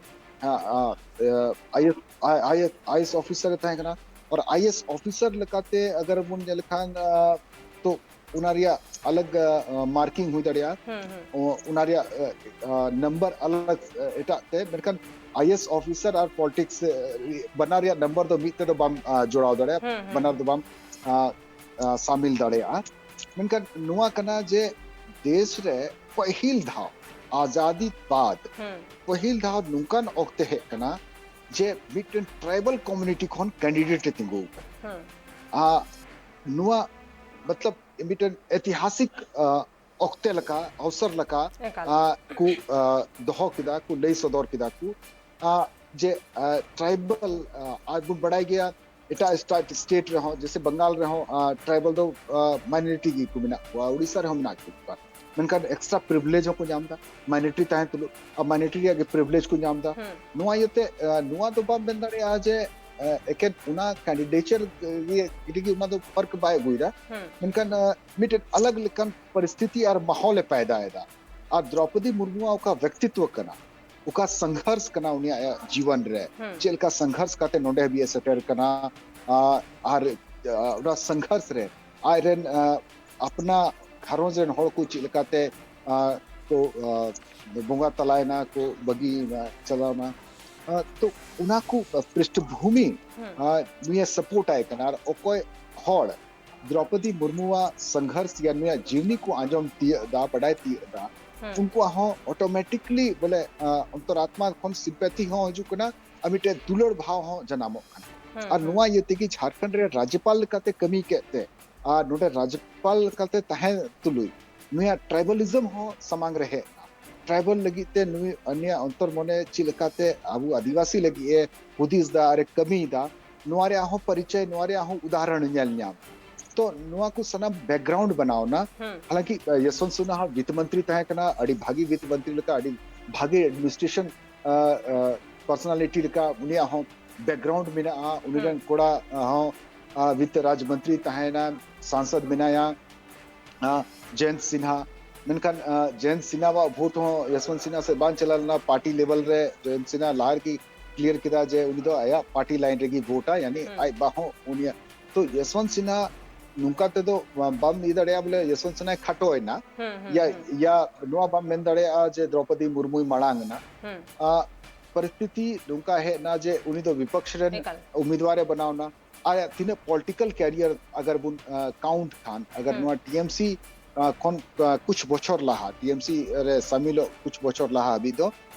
ᱟ, ᱟ, ᱟ, ᱟᱭ ᱮ ᱮᱥ, ᱟ, I A S, I A S officer ᱨᱮ ᱛᱟᱦᱮᱸ ᱠᱟᱱᱟ᱾ ᱟᱨ ᱟᱭ ᱮ ᱮᱥ ᱚᱯᱷᱤᱥᱟᱨ ᱞᱮᱠᱟᱛᱮ ᱟᱜᱟᱨ ᱵᱚᱱ ᱧᱮᱞ ᱞᱮᱠᱷᱟᱱ, ᱟ, ᱛᱚ ᱚᱱᱟ ᱨᱮᱭᱟᱜ ᱟᱞᱟᱜᱽ, ᱟ, ᱢᱟᱨᱠᱤᱝ ᱦᱩᱭ ᱫᱟᱲᱮᱭᱟᱜᱼᱟ᱾ ᱦᱩᱸ, ᱦᱩᱸ᱾ ᱚ-, ᱚᱱᱟ ᱨᱮᱭᱟᱜ, ᱟ, ᱟ, ᱱᱟᱢᱵᱟᱨ ᱟᱞᱟᱜᱽ, ᱟ, ᱮᱴᱟᱜ ᱛᱮ, ᱢᱮᱱᱠᱷᱟᱱ ᱟᱭ ᱮ ᱮᱥ ᱚᱯᱷᱤᱥᱟᱨ ᱟᱨ ᱯᱚᱞᱤᱴᱤᱠᱥ, ᱟ, ᱵᱟᱱᱟᱨ ᱨᱮᱭᱟᱜ ᱱᱟᱢᱵᱟᱨ ᱫᱚ ᱢᱤᱫ ᱛᱮᱫᱚ ᱵᱟᱢ, ᱟ, ᱡᱚᱲᱟᱣ ᱫᱟᱲᱮᱭᱟᱜᱼᱟ, ᱦᱩᱸ, ᱦᱩᱸ, ᱵᱟᱱᱟᱨ ᱦᱩᱸ᱾ ᱫᱚ ᱵᱟᱢ, ᱟ, ᱟ, ᱥᱟᱢᱤᱞ ᱫᱟᱲᱮᱭᱟᱜᱼᱟ᱾ ᱢᱮᱱᱠᱷᱟᱱ ᱱᱚᱣᱟ ᱠᱟᱱᱟ ᱡᱮ ᱫᱮᱥ ᱨᱮ ᱯᱟᱹᱦᱤᱞ ᱫᱷᱟᱣ ᱟᱡᱟᱫᱤ ᱵᱟᱫ ᱦᱩᱸ᱾ ᱯᱟᱹᱦᱤᱞ ᱫᱷᱟᱣ ᱱᱚᱝᱠᱟᱱ ᱚᱠᱛᱮ ᱦᱮᱡ ᱠᱟᱱᱟ ᱡᱮ ᱢᱤᱫᱴᱮᱱ ᱴᱨᱟᱭᱵᱟᱞ ᱠᱚᱢᱤᱭᱩᱱᱤᱴᱤ ᱠᱷᱚᱱ ᱠᱮᱱᱰᱤᱰᱮᱴ ᱮ ᱛᱤᱸᱜᱩ ᱟᱠᱟᱱᱟ᱾ ᱦᱩᱸ᱾ ᱟ, ᱱᱚᱣᱟ ᱢᱚᱛᱞᱚᱵ ᱢᱤᱫᱴᱮᱱ ᱮᱛᱤᱦᱟᱥᱤᱠ, ᱟ, ᱚᱠᱛᱮ ᱞᱮᱠᱟ, ᱚᱣᱥᱚᱨ ᱞᱮᱠᱟ, ᱮᱠᱟᱞ᱾ ᱟ, ᱠᱚ, ᱟ, ᱫᱚᱦᱚ ᱠᱮᱫᱟ, ᱠᱚ ᱞᱟᱹᱭ ᱥᱚᱫᱚᱨ ᱠᱮᱫᱟ ᱠᱚ, ᱟ, ᱡᱮ, ᱟ, ᱴᱨᱟᱭᱵᱟᱞ, ᱟ, ᱟᱨ ᱵᱚᱱ ᱵᱟᱲᱟᱭ ᱜᱮᱭᱟ ᱮᱴᱟᱜ ᱥᱴᱮᱴ, ᱥᱴᱮᱴ ᱨᱮᱦᱚᱸ, ᱡᱮᱥᱮ ᱵᱟᱝᱜᱟᱞ ᱨᱮᱦᱚᱸ, ᱟ, ᱴᱨᱟᱭᱵᱟᱞ ᱫᱚ, ᱟ, ᱢᱟᱭᱱᱚᱨᱤᱴᱤ ᱜᱮᱠᱚ ᱢᱮᱱᱟᱜ ᱠᱚᱣᱟ, ᱩᱲᱤᱥᱥᱟ ᱨᱮᱦᱚᱸ ᱢᱮᱱᱟᱜ ᱠᱚᱣᱟ, ᱢᱮᱱᱠᱷᱟᱱ ᱮᱠᱥᱴᱨᱟ ᱯᱨᱤᱵᱷᱤᱞᱮᱡᱽ ᱦᱚᱸᱠᱚ ᱧᱟᱢ ᱮᱫᱟ, ᱢᱟᱭᱱᱚᱨᱤᱴᱤ ᱛᱟᱦᱮᱸ ᱛᱩᱞᱩᱡ, ᱟᱨ ᱢᱟᱭᱱᱚᱨᱤᱴᱤ ᱨᱮᱭᱟᱜ ᱜᱮ ᱯᱨᱤᱵᱷᱤᱞᱮᱡᱽ ᱠᱚ ᱧᱟᱢ ᱮᱫᱟ᱾ ᱦᱩᱸ᱾ ᱱᱚᱣᱟ ᱤᱭᱟᱹᱛᱮ, ᱟ, ᱱᱚᱣᱟ ᱫᱚ ᱵᱟᱢ ᱢᱮᱱ ᱫᱟᱲᱮᱭᱟᱜᱼᱟ ᱡᱮ, ᱟ, ᱮᱠᱮᱱ ᱚᱱᱟ ᱠᱮᱱᱰᱤᱰᱮᱪᱟᱨ ᱨᱮᱜᱮ ᱚᱱᱟ ᱫᱚ ᱯᱷᱟᱨᱠ ᱵᱟᱭ ᱟᱹᱜᱩᱭᱮᱫᱟ, ᱦᱩᱸ᱾ ᱢᱮᱱᱠᱷᱟᱱ, ᱟ, ᱢᱤᱫᱴᱮᱱ ᱟᱞᱟᱜᱽ ᱞᱮᱠᱟᱱ ᱯᱚᱨᱤᱥᱛᱷᱤᱛᱤ ᱟᱨ ᱢᱟᱦᱚᱞ ᱮ ᱯᱟᱭᱫᱟ ᱮᱫᱟ᱾ ᱟᱨ ᱫᱨᱚᱯᱚᱫᱤ ᱢᱩᱨᱢᱩᱣᱟᱜ ᱚᱠᱟ ᱵᱮᱠᱛᱤᱛᱣᱚ ᱠᱟᱱᱟ, ᱚᱠᱟ ᱥᱚᱝᱜᱷᱚᱨᱥ ᱠᱟᱱᱟ ᱩᱱᱤᱭᱟᱜ ᱡᱤᱵᱚᱱ ᱨᱮ, ᱦᱩᱸ᱾ ᱪᱮᱫ ᱞᱮᱠᱟ ᱥᱚᱝᱜᱷᱚᱨᱥ ᱠᱟᱛᱮ ᱱᱚᱰᱮ ᱦᱟᱹᱵᱤᱡ ᱮ ᱥᱮᱴᱮᱨ ᱠᱟᱱᱟ, ᱟ, ᱟᱨ, ᱟ, ᱚᱱᱟ ᱥᱚᱝᱜᱷᱚᱨᱥ ᱨᱮ ᱟᱡ ᱨᱮᱱ, ᱟ, ᱟᱯᱱᱟ ᱜᱷᱟᱨᱚᱸᱡᱽ ᱨᱮᱱ ᱦᱚᱲ ᱠᱚ ᱪᱮᱫ ᱞᱮᱠᱟᱛᱮ, ᱟ, ᱠᱚ, ᱟ, ᱵᱚᱸᱜᱟ ᱛᱟᱞᱟᱭᱮᱱᱟ, ᱠᱚ ᱵᱟᱹᱜᱤᱭᱮᱱᱟ, ᱪᱟᱞᱟᱣᱱᱟ, ᱟ, ᱛᱚ ᱚᱱᱟ ᱠᱚ ᱯᱨᱤᱥᱴᱷᱵᱷᱩᱢᱤ, ᱦᱩᱸ᱾ ᱟ, ᱱᱩᱭᱮ ᱥᱟᱯᱳᱨᱴ ᱟᱭ ᱠᱟᱱᱟ᱾ ᱟᱨ ᱚᱠᱚᱭ ᱦᱚᱲ ᱫᱨᱚᱯᱚᱫᱤ ᱢᱩᱨᱢᱩᱣᱟᱜ ᱥᱚᱝᱜᱷᱚᱨᱥ ᱭᱟ ᱱᱩᱭᱟᱜ ᱡᱤᱣᱱᱤ ᱠᱚ ᱟᱸᱡᱚᱢ ᱛᱤᱭᱟᱹᱜ ᱫᱟ, ᱵᱟᱰᱟᱭ ᱛᱤᱭᱟᱹᱜ ᱫᱟ, ᱦᱩᱸ᱾ ᱩᱱᱠᱩᱣᱟᱜ ᱦᱚᱸ ᱚᱴᱳᱢᱮᱴᱤᱠᱞᱤ ᱵᱚᱞᱮ ᱟᱸ, ᱚᱱᱛᱚᱨᱟᱛᱢᱟ ᱠᱷᱚᱱ ᱥᱤᱢᱯᱮᱛᱷᱤ ᱦᱚᱸ ᱦᱤᱡᱩᱜ ᱠᱟᱱᱟ ᱟᱨ ᱢᱤᱫᱴᱮᱡ ᱫᱩᱞᱟᱹᱲ ᱵᱷᱟᱣ ᱦᱚᱸ ᱡᱟᱱᱟᱢᱚᱜ ᱠᱟᱱᱟ᱾ ᱦᱩᱸ, ᱟᱨ ᱦᱩᱸ᱾ ᱱᱚᱣᱟ ᱤᱭᱟᱹ ᱛᱮᱜᱮ ᱡᱷᱟᱲᱠᱷᱚᱸᱰ ᱨᱮ ᱨᱟᱡᱽᱡᱚᱯᱟᱞ ᱞᱮᱠᱟᱛᱮ ᱠᱟᱹᱢᱤ ᱠᱮᱫ ᱛᱮ ᱟᱨ ᱱᱚᱰᱮ ᱨᱟᱡᱽᱡᱚᱯᱟᱞ ᱞᱮᱠᱟᱛᱮ ᱛᱟᱦᱮᱸ ᱛᱩᱞᱩᱡ ᱱᱩᱭᱟᱜ ᱴᱨᱟᱭᱵᱟᱞᱤᱡᱚᱢ ᱦᱚᱸ ᱥᱟᱢᱟᱝ ᱨᱮ ᱦᱮᱡ ᱮᱱᱟ᱾ ᱴᱨᱟᱭᱵᱟᱞ ᱞᱟᱹᱜᱤᱫ ᱛᱮ ᱱᱩᱭ ᱩᱱᱤᱭᱟᱜ ᱚᱱᱛᱚᱨ ᱢᱚᱱᱮ ᱪᱮᱫ ᱞᱮᱠᱟᱛᱮ ᱟᱵᱚ ᱟᱹᱫᱤᱵᱟᱹᱥᱤ ᱞᱟᱹᱜᱤᱫ ᱮ ᱦᱩᱫᱤᱥ ᱫᱟ ᱟᱨ ᱮ ᱠᱟᱹᱢᱤᱭᱮᱫᱟ, ᱱᱚᱣᱟ ᱨᱮᱭᱟᱜ ᱦᱚᱸ ᱯᱚᱨᱤᱪᱚᱭ, ᱱᱚᱣᱟ ᱨᱮᱭᱟᱜ ᱦᱚᱸ ᱩᱫᱟᱦᱚᱨᱚᱱ ᱧᱮᱞ ᱧᱟᱢ᱾ ᱛᱚ ᱱᱚᱣᱟ ᱠᱚ ᱥᱟᱱᱟᱢ ᱵᱮᱠᱜᱨᱟᱣᱩᱱᱰ ᱵᱮᱱᱟᱣ ᱮᱱᱟ᱾ ᱦᱩᱸ᱾ ᱦᱟᱞᱟᱝᱠᱤ ᱭᱚᱥᱣᱚᱱᱛ ᱥᱤᱱᱦᱟ ᱦᱚᱸ ᱵᱤᱛᱛ ᱢᱚᱱᱛᱨᱤ ᱛᱟᱦᱮᱸ ᱠᱟᱱᱟ, ᱟᱹᱰᱤ ᱵᱷᱟᱹᱜᱤ ᱵᱤᱛᱛ ᱢᱚᱱᱛᱨᱤ ᱞᱮᱠᱟ, ᱟᱹᱰᱤ ᱵᱷᱟᱹᱜᱤ ᱮᱰᱢᱤᱱᱤᱥᱴᱨᱮᱥᱚᱱ ᱯᱟᱨᱥᱚᱱᱟᱞᱤᱴᱤ ᱞᱮᱠᱟ ᱩᱱᱤᱭᱟᱜ ᱦᱚᱸ ᱵᱮᱠᱜᱨᱟᱣᱩᱱᱰ ᱢᱮᱱᱟᱜᱼᱟ᱾ ᱩᱱᱤ ᱦᱩᱸ᱾ ᱨᱮᱱ ᱠᱚᱲᱟ ᱟᱸ, ᱦᱚᱸ ᱟᱸ, ᱵᱤᱛᱛ ᱨᱟᱡᱽ ᱢᱚᱱᱛᱨᱤ ᱛᱟᱦᱮᱸᱭᱮᱱᱟ, ᱥᱟᱝᱥᱚᱫ ᱢᱮᱱᱟᱭᱟ, ᱟᱸ, ᱡᱚᱭᱚᱱᱛ ᱥᱤᱱᱦᱟ᱾ ᱢᱮᱱᱠᱷᱟᱱ ᱟᱸ, ᱡᱚᱭᱚᱱᱛ ᱥᱤᱱᱦᱟᱣᱟᱜ ᱵᱷᱳᱴ ᱦᱚᱸ ᱭᱚᱥᱣᱚᱱᱛ ᱥᱤᱱᱦᱟ ᱥᱮᱫ ᱵᱟᱝ ᱪᱟᱞᱟᱣ ᱞᱮᱱᱟ᱾ ᱯᱟᱨᱴᱤ ᱞᱮᱵᱮᱞ ᱨᱮ ᱡᱚᱭᱚᱱᱛ ᱥᱤᱱᱦᱟ ᱞᱟᱦᱟ ᱨᱮᱜᱮ ᱠᱞᱤᱭᱟᱨ ᱠᱮᱫᱟ ᱡᱮ ᱩᱱᱤ ᱫᱚ ᱟᱭᱟᱜ ᱯᱟᱨᱴᱤ ᱞᱟᱭᱤᱱ ᱨᱮᱜᱮ ᱵᱷᱳᱴᱟ, ᱭᱟᱱᱤ ᱦᱩᱸ᱾ ᱟᱡ ᱵᱟ ᱦᱚᱸ ᱩᱱᱤᱭᱟᱜ᱾ ᱛᱚ ᱭᱚᱥᱣᱚᱱᱛ ᱥᱤᱱᱦᱟ ᱱᱚᱝᱠᱟ ᱛᱮᱫᱚ ᱵᱟᱢ ᱤᱭᱟᱹ ᱫᱟᱲᱮᱭᱟᱜᱼᱟ ᱵᱚᱞᱮ ᱭᱚᱥᱣᱚᱱᱛ ᱥᱤᱱᱦᱟᱭ ᱠᱷᱟᱴᱚ ᱮᱱᱟ᱾ ᱦᱩᱸ, ᱦᱩᱸ, ᱭᱟ, ᱦᱩᱸ᱾ ᱭᱟ ᱱᱚᱣᱟ ᱵᱟᱢ ᱢᱮᱱ ᱫᱟᱲᱮᱭᱟᱜᱼᱟ ᱡᱮ ᱫᱨᱚᱯᱚᱫᱤ ᱢᱩᱨᱢᱩᱭ ᱢᱟᱲᱟᱝ ᱮᱱᱟ᱾ ᱦᱩᱸ᱾ ᱟᱸ, ᱯᱚᱨᱤᱥᱛᱷᱤᱛᱤ ᱱᱚᱝᱠᱟ ᱦᱮᱡ ᱮᱱᱟ ᱡᱮ ᱩᱱᱤ ᱫᱚ ᱵᱤᱯᱚᱠᱥ ᱨᱮᱱ ᱮᱠᱟᱞ᱾ ᱩᱢᱤᱫᱣᱟᱨ ᱮ ᱵᱮᱱᱟᱣ ᱮᱱᱟ᱾ ᱟᱭᱟᱜ ᱛᱤᱱᱟᱹᱜ ᱯᱚᱞᱤᱴᱤᱠᱟᱞ ᱠᱮᱨᱤᱭᱟᱨ ᱟᱜᱟᱨ ᱵᱚᱱ ᱠᱟᱣᱩᱱᱴ ᱠᱷᱟᱱ, ᱟᱜᱟᱨ ᱦᱩᱸ᱾ ᱱᱚᱣᱟ ᱴᱤ ᱮᱢ ᱥᱤ ᱠᱷᱚᱱ ᱟᱸ, ᱠᱩᱪᱷ ᱵᱚᱪᱷᱚᱨ ᱞᱟᱦᱟ, ᱴᱤ ᱮᱢ ᱥᱤ ᱨᱮ ᱥᱟᱢᱤᱞᱚᱜ ᱠᱩᱪᱷ ᱵᱚᱪᱷᱚᱨ ᱞᱟᱦᱟ ᱦᱟᱹᱵᱤᱡ ᱫᱚ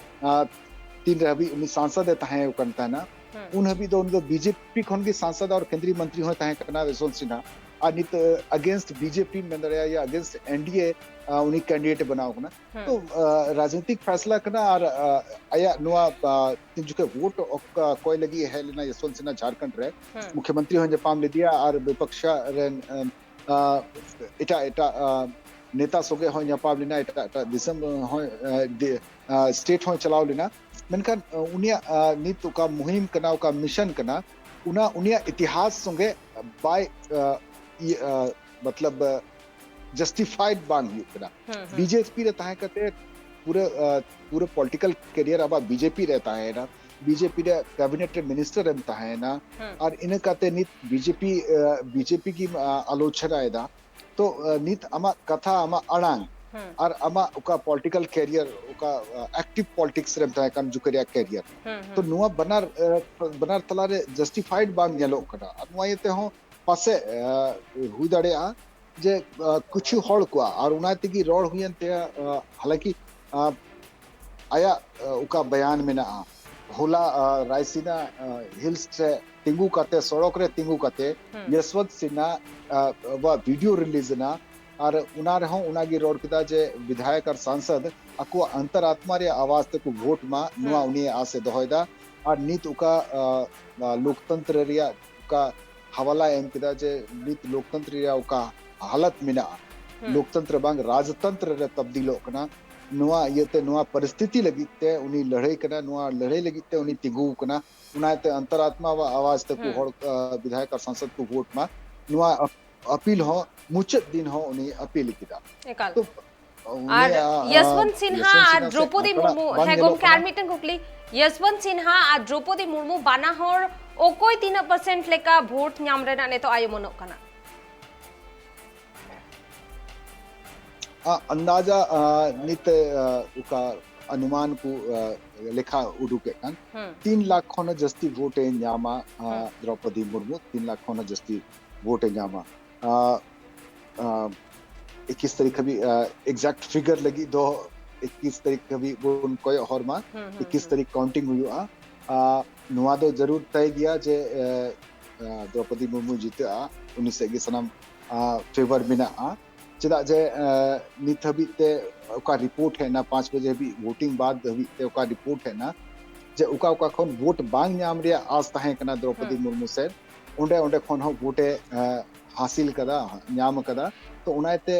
ᱟᱸ, ᱛᱤᱱ ᱨᱮ ᱦᱟᱹᱵᱤᱡ ᱩᱱᱤ ᱥᱟᱝᱥᱚᱫ ᱮ ᱛᱟᱦᱮᱸ ᱠᱟᱱ ᱛᱟᱦᱮᱱᱟ, ᱦᱩᱸ᱾ ᱩᱱ ᱦᱟᱹᱵᱤᱡ ᱫᱚ ᱩᱱᱤ ᱫᱚ ᱵᱤᱡᱮᱯᱤ ᱠᱷᱚᱱ ᱜᱮ ᱥᱟᱝᱥᱚᱫ ᱟᱨ ᱠᱮᱱᱫᱨᱤᱭ ᱢᱚᱱᱛᱨᱤ ᱦᱚᱸᱭ ᱛᱟᱦᱮᱸ ᱠᱟᱱᱟ ᱭᱚᱥᱣᱚᱱᱛ ᱥᱤᱱᱦᱟ᱾ ᱟᱨ ᱱᱤᱛ ᱟᱜᱮᱱᱥᱴ ᱵᱤᱡᱮᱯᱤ ᱢᱮᱱ ᱫᱟᱲᱮᱭᱟᱜᱼᱟ ᱭᱟ ᱟᱜᱮᱱᱥᱴ ᱮᱱ ᱰᱤ ᱮ ᱩᱱᱤ ᱠᱮᱱᱰᱤᱰᱮᱴ ᱮ ᱵᱮᱱᱟᱣ ᱠᱟᱱᱟ᱾ ᱦᱩᱸ᱾ ᱛᱚ ᱟᱸ, ᱨᱟᱡᱱᱤᱛᱤᱠ ᱯᱷᱟᱭᱥᱞᱟ ᱠᱟᱱᱟ ᱟᱨ ᱟᱸ, ᱟᱭᱟᱜ ᱱᱚᱣᱟ ᱟᱸ, ᱛᱤᱱ ᱡᱚᱠᱷᱮᱡ ᱵᱷᱳᱴ ᱚᱠ-, ᱠᱚᱭ ᱞᱟᱹᱜᱤᱫ ᱮ ᱦᱮᱡ ᱞᱮᱱᱟ ᱭᱚᱥᱣᱚᱱᱛ ᱥᱤᱱᱦᱟ ᱡᱷᱟᱲᱠᱷᱚᱸᱰ ᱨᱮ, ᱦᱩᱸ᱾ ᱢᱩᱠᱷᱭᱚᱢᱚᱱᱛᱨᱤ ᱦᱚᱸ ᱧᱟᱯᱟᱢ ᱞᱮᱫᱮᱭᱟ ᱟᱨ ᱵᱤᱯᱚᱠᱥ ᱨᱮᱱ ᱟᱸ, ᱮᱴᱟᱜ ᱮᱴᱟᱜ ᱟᱸ, ᱱᱮᱛᱟ ᱥᱚᱸᱜᱮ ᱦᱚᱸ ᱧᱟᱯᱟᱢ ᱞᱮᱱᱟ, ᱮᱴᱟᱜ ᱮᱴᱟᱜ ᱫᱤᱥᱚᱢ ᱦᱚᱸ, ᱟᱸ, ᱫᱤ-, ᱟᱸ, ᱥᱴᱮᱴ ᱦᱚᱸ ᱪᱟᱞᱟᱣ ᱞᱮᱱᱟ᱾ ᱢᱮᱱᱠᱷᱟᱱ ᱟᱸ, ᱩᱱᱤᱭᱟᱜ ᱟᱸ, ᱱᱤᱛ ᱚᱠᱟ ᱢᱩᱦᱤᱢ ᱠᱟᱱᱟ, ᱚᱠᱟ ᱢᱤᱥᱚᱱ ᱠᱟᱱᱟ, ᱚᱱᱟ ᱩᱱᱤᱭᱟᱜ ᱤᱛᱤᱦᱟᱥ ᱥᱚᱸᱜᱮ ᱵᱟᱭ ᱟᱸ, ᱤᱭᱟᱹ, ᱟᱸ, ᱢᱚᱛᱞᱚᱵ ᱡᱟᱥᱴᱤᱯᱷᱟᱭᱮᱰ ᱵᱟᱝ ᱦᱩᱭᱩᱜ ᱠᱟᱱᱟ᱾ ᱦᱩᱸ, ᱦᱩᱸ᱾ ᱵᱤᱡᱮᱯᱤ ᱨᱮ ᱛᱟᱦᱮᱸ ᱠᱟᱛᱮ ᱯᱩᱨᱟᱹ ᱟᱸ, ᱯᱩᱨᱟᱹ ᱯᱚᱞᱤᱴᱤᱠᱟᱞ ᱠᱮᱨᱤᱭᱟᱨ ᱟᱵᱟᱨ ᱵᱤᱡᱮᱯᱤ ᱨᱮ ᱛᱟᱦᱮᱸᱭᱮᱱᱟ, ᱵᱤᱡᱮᱯᱤ ᱨᱮ ᱠᱮᱵᱤᱱᱮᱴ ᱨᱮ ᱢᱤᱱᱤᱥᱴᱟᱨ ᱮᱢ ᱛᱟᱦᱮᱸᱭᱮᱱᱟ᱾ ᱦᱩᱸ᱾ ᱟᱨ ᱤᱱᱟᱹ ᱠᱟᱛᱮ ᱱᱤᱛ ᱵᱤᱡᱮᱯᱤ ᱟᱸ, ᱵᱤᱡᱮᱯᱤ ᱜᱮᱢ ᱟᱸ, ᱟᱞᱳᱪᱚᱱᱟᱭᱮᱫᱟ᱾ ᱛᱚ ᱟᱸ, ᱱᱤᱛ ᱟᱢᱟᱜ ᱠᱟᱛᱷᱟ, ᱟᱢᱟᱜ ᱟᱲᱟᱝ ᱦᱩᱸ᱾ ᱟᱨ ᱟᱢᱟᱜ ᱚᱠᱟ ᱯᱚᱞᱤᱴᱤᱠᱟᱞ ᱠᱮᱨᱤᱭᱟᱨ, ᱚᱠᱟ ᱟᱸ, ᱮᱠᱴᱤᱵᱷ ᱯᱚᱞᱤᱴᱤᱠᱥ ᱨᱮᱢ ᱛᱟᱦᱮᱸ ᱠᱟᱱ ᱡᱚᱠᱷᱮᱡ ᱨᱮᱭᱟᱜ ᱠᱮᱨᱤᱭᱟᱨ, ᱦᱩᱸ, ᱛᱚ ᱦᱩᱸ᱾ ᱱᱚᱣᱟ ᱵᱟᱱᱟᱨ ᱟᱸ, ᱵᱟᱱᱟᱨ ᱛᱟᱞᱟᱨᱮ ᱡᱟᱥᱴᱤᱯᱷᱟᱭᱮᱰ ᱵᱟᱝ ᱧᱮᱞᱚᱜ ᱠᱟᱱᱟ᱾ ᱟᱨ ᱱᱚᱣᱟ ᱤᱭᱟᱹ ᱛᱮᱦᱚᱸ ᱯᱟᱥᱮᱡ ᱦᱩᱭ ᱫᱟᱲᱮᱭᱟᱜᱼᱟ ᱡᱮ ᱠᱤᱪᱷᱩ ᱦᱚᱲ ᱠᱚᱣᱟᱜ, ᱟᱨ ᱚᱱᱟ ᱛᱮᱜᱮ ᱨᱚᱲ ᱦᱩᱭᱮᱱ ᱛᱟᱭᱟ᱾ ᱦᱟᱞᱟᱸᱠᱤ ᱟᱭᱟᱜ ᱚᱠᱟ ᱵᱟᱭᱟᱱ ᱢᱮᱱᱟᱜᱼᱟ, ᱦᱚᱞᱟ ᱨᱟᱭᱥᱤᱱᱟ ᱦᱤᱞᱥ ᱨᱮ ᱛᱤᱸᱜᱩ ᱠᱟᱛᱮ, ᱥᱚᱲᱚᱠ ᱨᱮ ᱛᱤᱸᱜᱩ ᱠᱟᱛᱮ ᱭᱚᱥᱣᱚᱱᱛ ᱥᱤᱱᱦᱟ ᱣᱟᱜ ᱵᱷᱤᱰᱤᱭᱳ ᱨᱤᱞᱤᱡᱽ ᱮᱱᱟ, ᱟᱨ ᱚᱱᱟ ᱨᱮᱦᱚᱸ ᱚᱱᱟᱜᱮ ᱨᱚᱲ ᱠᱮᱫᱟ ᱡᱮ ᱵᱤᱫᱷᱟᱭᱚᱠ ᱟᱨ ᱥᱟᱝᱥᱚᱫ ᱟᱠᱚᱣᱟᱜ ᱚᱱᱛᱚᱨᱟᱛᱢᱟ ᱨᱮᱭᱟᱜ ᱟᱣᱟᱡ ᱛᱮᱠᱚ ᱵᱷᱳᱴ ᱢᱟ, ᱱᱚᱣᱟ ᱩᱱᱤᱭᱟᱜ ᱟᱥ ᱮ ᱫᱚᱦᱚᱭᱮᱫᱟ᱾ ᱟᱨ ᱱᱤᱛ ᱚᱠᱟ ᱞᱳᱠᱛᱚᱱᱛᱨᱚ ᱨᱮᱭᱟᱜ ᱚᱠᱟ ᱦᱟᱣᱟᱞᱟ ᱮᱢ ᱠᱮᱫᱟ ᱡᱮ ᱱᱤᱛ ᱞᱳᱠᱛᱚᱱᱛᱨᱚ ᱨᱮᱭᱟᱜ ᱚᱠᱟ ᱦᱟᱞᱚᱛ ᱢᱮᱱᱟᱜᱼᱟ, ᱞᱳᱠᱛᱚᱱᱛᱨᱚ ᱵᱟᱝ ᱨᱟᱡᱽᱛᱚᱱᱛᱨᱚ ᱨᱮ ᱛᱚᱵᱫᱤᱞᱚᱜ ᱠᱟᱱᱟ, ᱱᱚᱣᱟ ᱤᱭᱟᱹᱛᱮ, ᱱᱚᱣᱟ ᱯᱚᱨᱤᱥᱛᱷᱤᱛᱤ ᱞᱟᱹᱜᱤᱫ ᱛᱮ ᱩᱱᱤ ᱞᱟᱹᱲᱦᱟᱹᱭ ᱠᱟᱱᱟ, ᱱᱚᱣᱟ ᱞᱟᱹᱲᱦᱟᱹᱭ ᱞᱟᱹᱜᱤᱫ ᱛᱮ ᱩᱱᱤ ᱛᱤᱸᱜᱩ ᱠᱟᱱᱟ᱾ ᱚᱱᱟᱛᱮ ᱚᱱᱛᱚᱨᱟᱛᱢᱟ ᱣᱟᱜ ᱟᱣᱟᱡ ᱛᱮᱠᱚ ᱦᱚᱲ, ᱵᱤᱫᱷᱟᱭᱚᱠ ᱟᱨ ᱥᱟᱝᱥᱚᱫ ᱠᱚ ᱵᱷᱳᱴ ᱢᱟ, ᱱᱚᱣᱟ ᱟᱯᱤᱞ ᱦᱚᱸ ᱢᱩᱪᱟᱹᱫ ᱫᱤᱱ ᱦᱚᱸ ᱩᱱᱤ ᱟᱯᱤᱞ ᱠᱮᱫᱟ᱾ ᱮᱠᱟᱞ᱾ ᱛᱚ, ᱟᱨ ᱩᱱᱤᱭᱟᱜ, ᱭᱚᱥᱣᱚᱱᱛ ᱥᱤᱱᱦᱟ ᱟᱨ ᱫᱨᱚᱯᱚᱫᱤ ᱢᱩᱨᱢᱩ, ᱦᱮᱸ ᱜᱚᱢᱠᱮ, ᱟᱨ ᱢᱤᱫᱴᱟᱝ ᱠᱩᱠᱞᱤ, ᱭᱚᱥᱣᱚᱱᱛ ᱥᱤᱱᱦᱟ ᱟᱨ ᱫᱨᱚᱯᱚᱫᱤ ᱢᱩᱨᱢᱩ ᱵᱟᱱᱟ ᱦᱚᱲ ᱚᱠᱚᱭ ᱛᱤᱱᱟᱹᱜ ᱯᱟᱨᱥᱮᱱᱴ ᱞᱮᱠᱟ ᱵᱷᱳᱴ ᱧᱟᱢ ᱨᱮᱱᱟᱜ ᱱᱤᱛᱚᱜ ᱟᱭ ᱩᱢᱟᱹᱱᱚᱜ ᱠᱟᱱᱟ? ᱟᱱᱫᱟᱡᱟ ᱱᱤᱛ ᱚᱠᱟ ᱚᱱᱩᱢᱟᱱ ᱠᱚ ᱞᱮᱠᱷᱟ ᱩᱰᱩᱠᱮᱫ ᱠᱟᱱ, ᱛᱤᱱ ᱞᱟᱠᱷ ᱠᱷᱚᱱ ᱦᱚᱸ ᱡᱟᱹᱥᱛᱤ ᱵᱷᱳᱴ ᱮ ᱧᱟᱢᱟ᱾ ᱫᱨᱚᱯᱚᱫᱤ ᱢᱩᱨᱢᱩ ᱛᱤᱱ ᱞᱟᱠᱷ ᱠᱷᱚᱱ ᱦᱚᱸ ᱡᱟᱹᱥᱛᱤ ᱵᱷᱳᱴ ᱮ ᱧᱟᱢᱟ᱾ ᱮᱠᱤᱥ ᱛᱟᱹᱨᱤᱠᱷ ᱦᱟᱹᱵᱤᱡ ᱮᱠᱡᱮᱠᱴ ᱯᱷᱤᱜᱟᱨ ᱞᱟᱹᱜᱤᱫ ᱫᱚ ᱮᱠᱤᱥ ᱛᱟᱹᱨᱤᱠᱷ ᱦᱟᱹᱵᱤᱡ ᱵᱚᱱ ᱠᱚᱭᱚᱜ ᱦᱚᱨ ᱢᱟ᱾ ᱮᱠᱤᱥ ᱛᱟᱹᱨᱤᱠᱷ ᱠᱟᱣᱩᱱᱴᱤᱝ ᱦᱩᱭᱩᱜᱼᱟ᱾ ᱱᱚᱣᱟ ᱫᱚ ᱡᱟᱹᱨᱩᱲ ᱛᱟᱭ ᱜᱮᱭᱟ ᱡᱮ ᱫᱨᱚᱯᱚᱫᱤ ᱢᱩᱨᱢᱩ ᱡᱤᱛᱟᱹᱜᱼᱟ, ᱩᱱᱤ ᱥᱮᱫ ᱜᱮ ᱥᱟᱱᱟᱢ ᱯᱷᱮᱵᱟᱨ ᱢᱮᱱᱟᱜᱼᱟ᱾ ᱪᱮᱫᱟᱜ ᱡᱮ ᱱᱤᱛ ᱦᱟᱹᱵᱤᱡ ᱛᱮ ᱚᱠᱟ ᱨᱤᱯᱳᱨᱴ ᱦᱮᱡ ᱮᱱᱟ, ᱯᱟᱸᱪ ᱵᱟᱡᱮ ᱦᱟᱹᱵᱤᱡ ᱵᱷᱳᱴᱤᱝ ᱵᱟᱫ ᱦᱟᱹᱵᱤᱡ ᱛᱮ ᱚᱠᱟ ᱨᱤᱯᱳᱨᱴ ᱦᱮᱡ ᱮᱱᱟ ᱡᱮ ᱚᱠᱟ ᱚᱠᱟ ᱠᱷᱚᱱ ᱵᱷᱳᱴ ᱵᱟᱝ ᱧᱟᱢ ᱨᱮᱭᱟᱜ ᱟᱥ ᱛᱟᱦᱮᱸ ᱠᱟᱱᱟ ᱫᱨᱚᱯᱚᱫᱤ ᱢᱩᱨᱢᱩ ᱥᱮᱫ, ᱚᱸᱰᱮ ᱚᱸᱰᱮ ᱠᱷᱚᱱ ᱦᱚᱸ ᱵᱷᱳᱴ ᱮ ᱦᱟᱥᱤᱞ ᱠᱟᱫᱟ, ᱧᱟᱢ ᱠᱟᱫᱟ᱾ ᱛᱚ ᱚᱱᱟᱛᱮ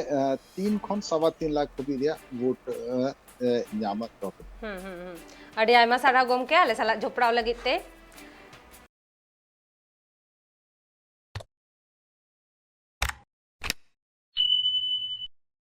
ᱛᱤᱱ ᱠᱷᱚᱱ ᱥᱟᱣᱟ ᱛᱤᱱ ᱞᱟᱠᱷ ᱦᱟᱹᱵᱤᱡ ᱨᱮᱭᱟᱜ ᱵᱷᱳᱴ ᱮ ᱧᱟᱢᱟ ᱫᱨᱚᱯᱚᱫᱤ᱾ ᱟᱹᱰᱤ ᱟᱭᱢᱟ ᱥᱟᱨᱦᱟᱣ ᱜᱚᱢᱠᱮ, ᱟᱞᱮ ᱥᱟᱞᱟᱜ ᱡᱚᱯᱲᱟᱣ ᱞᱟᱹᱜᱤᱫ ᱛᱮ᱾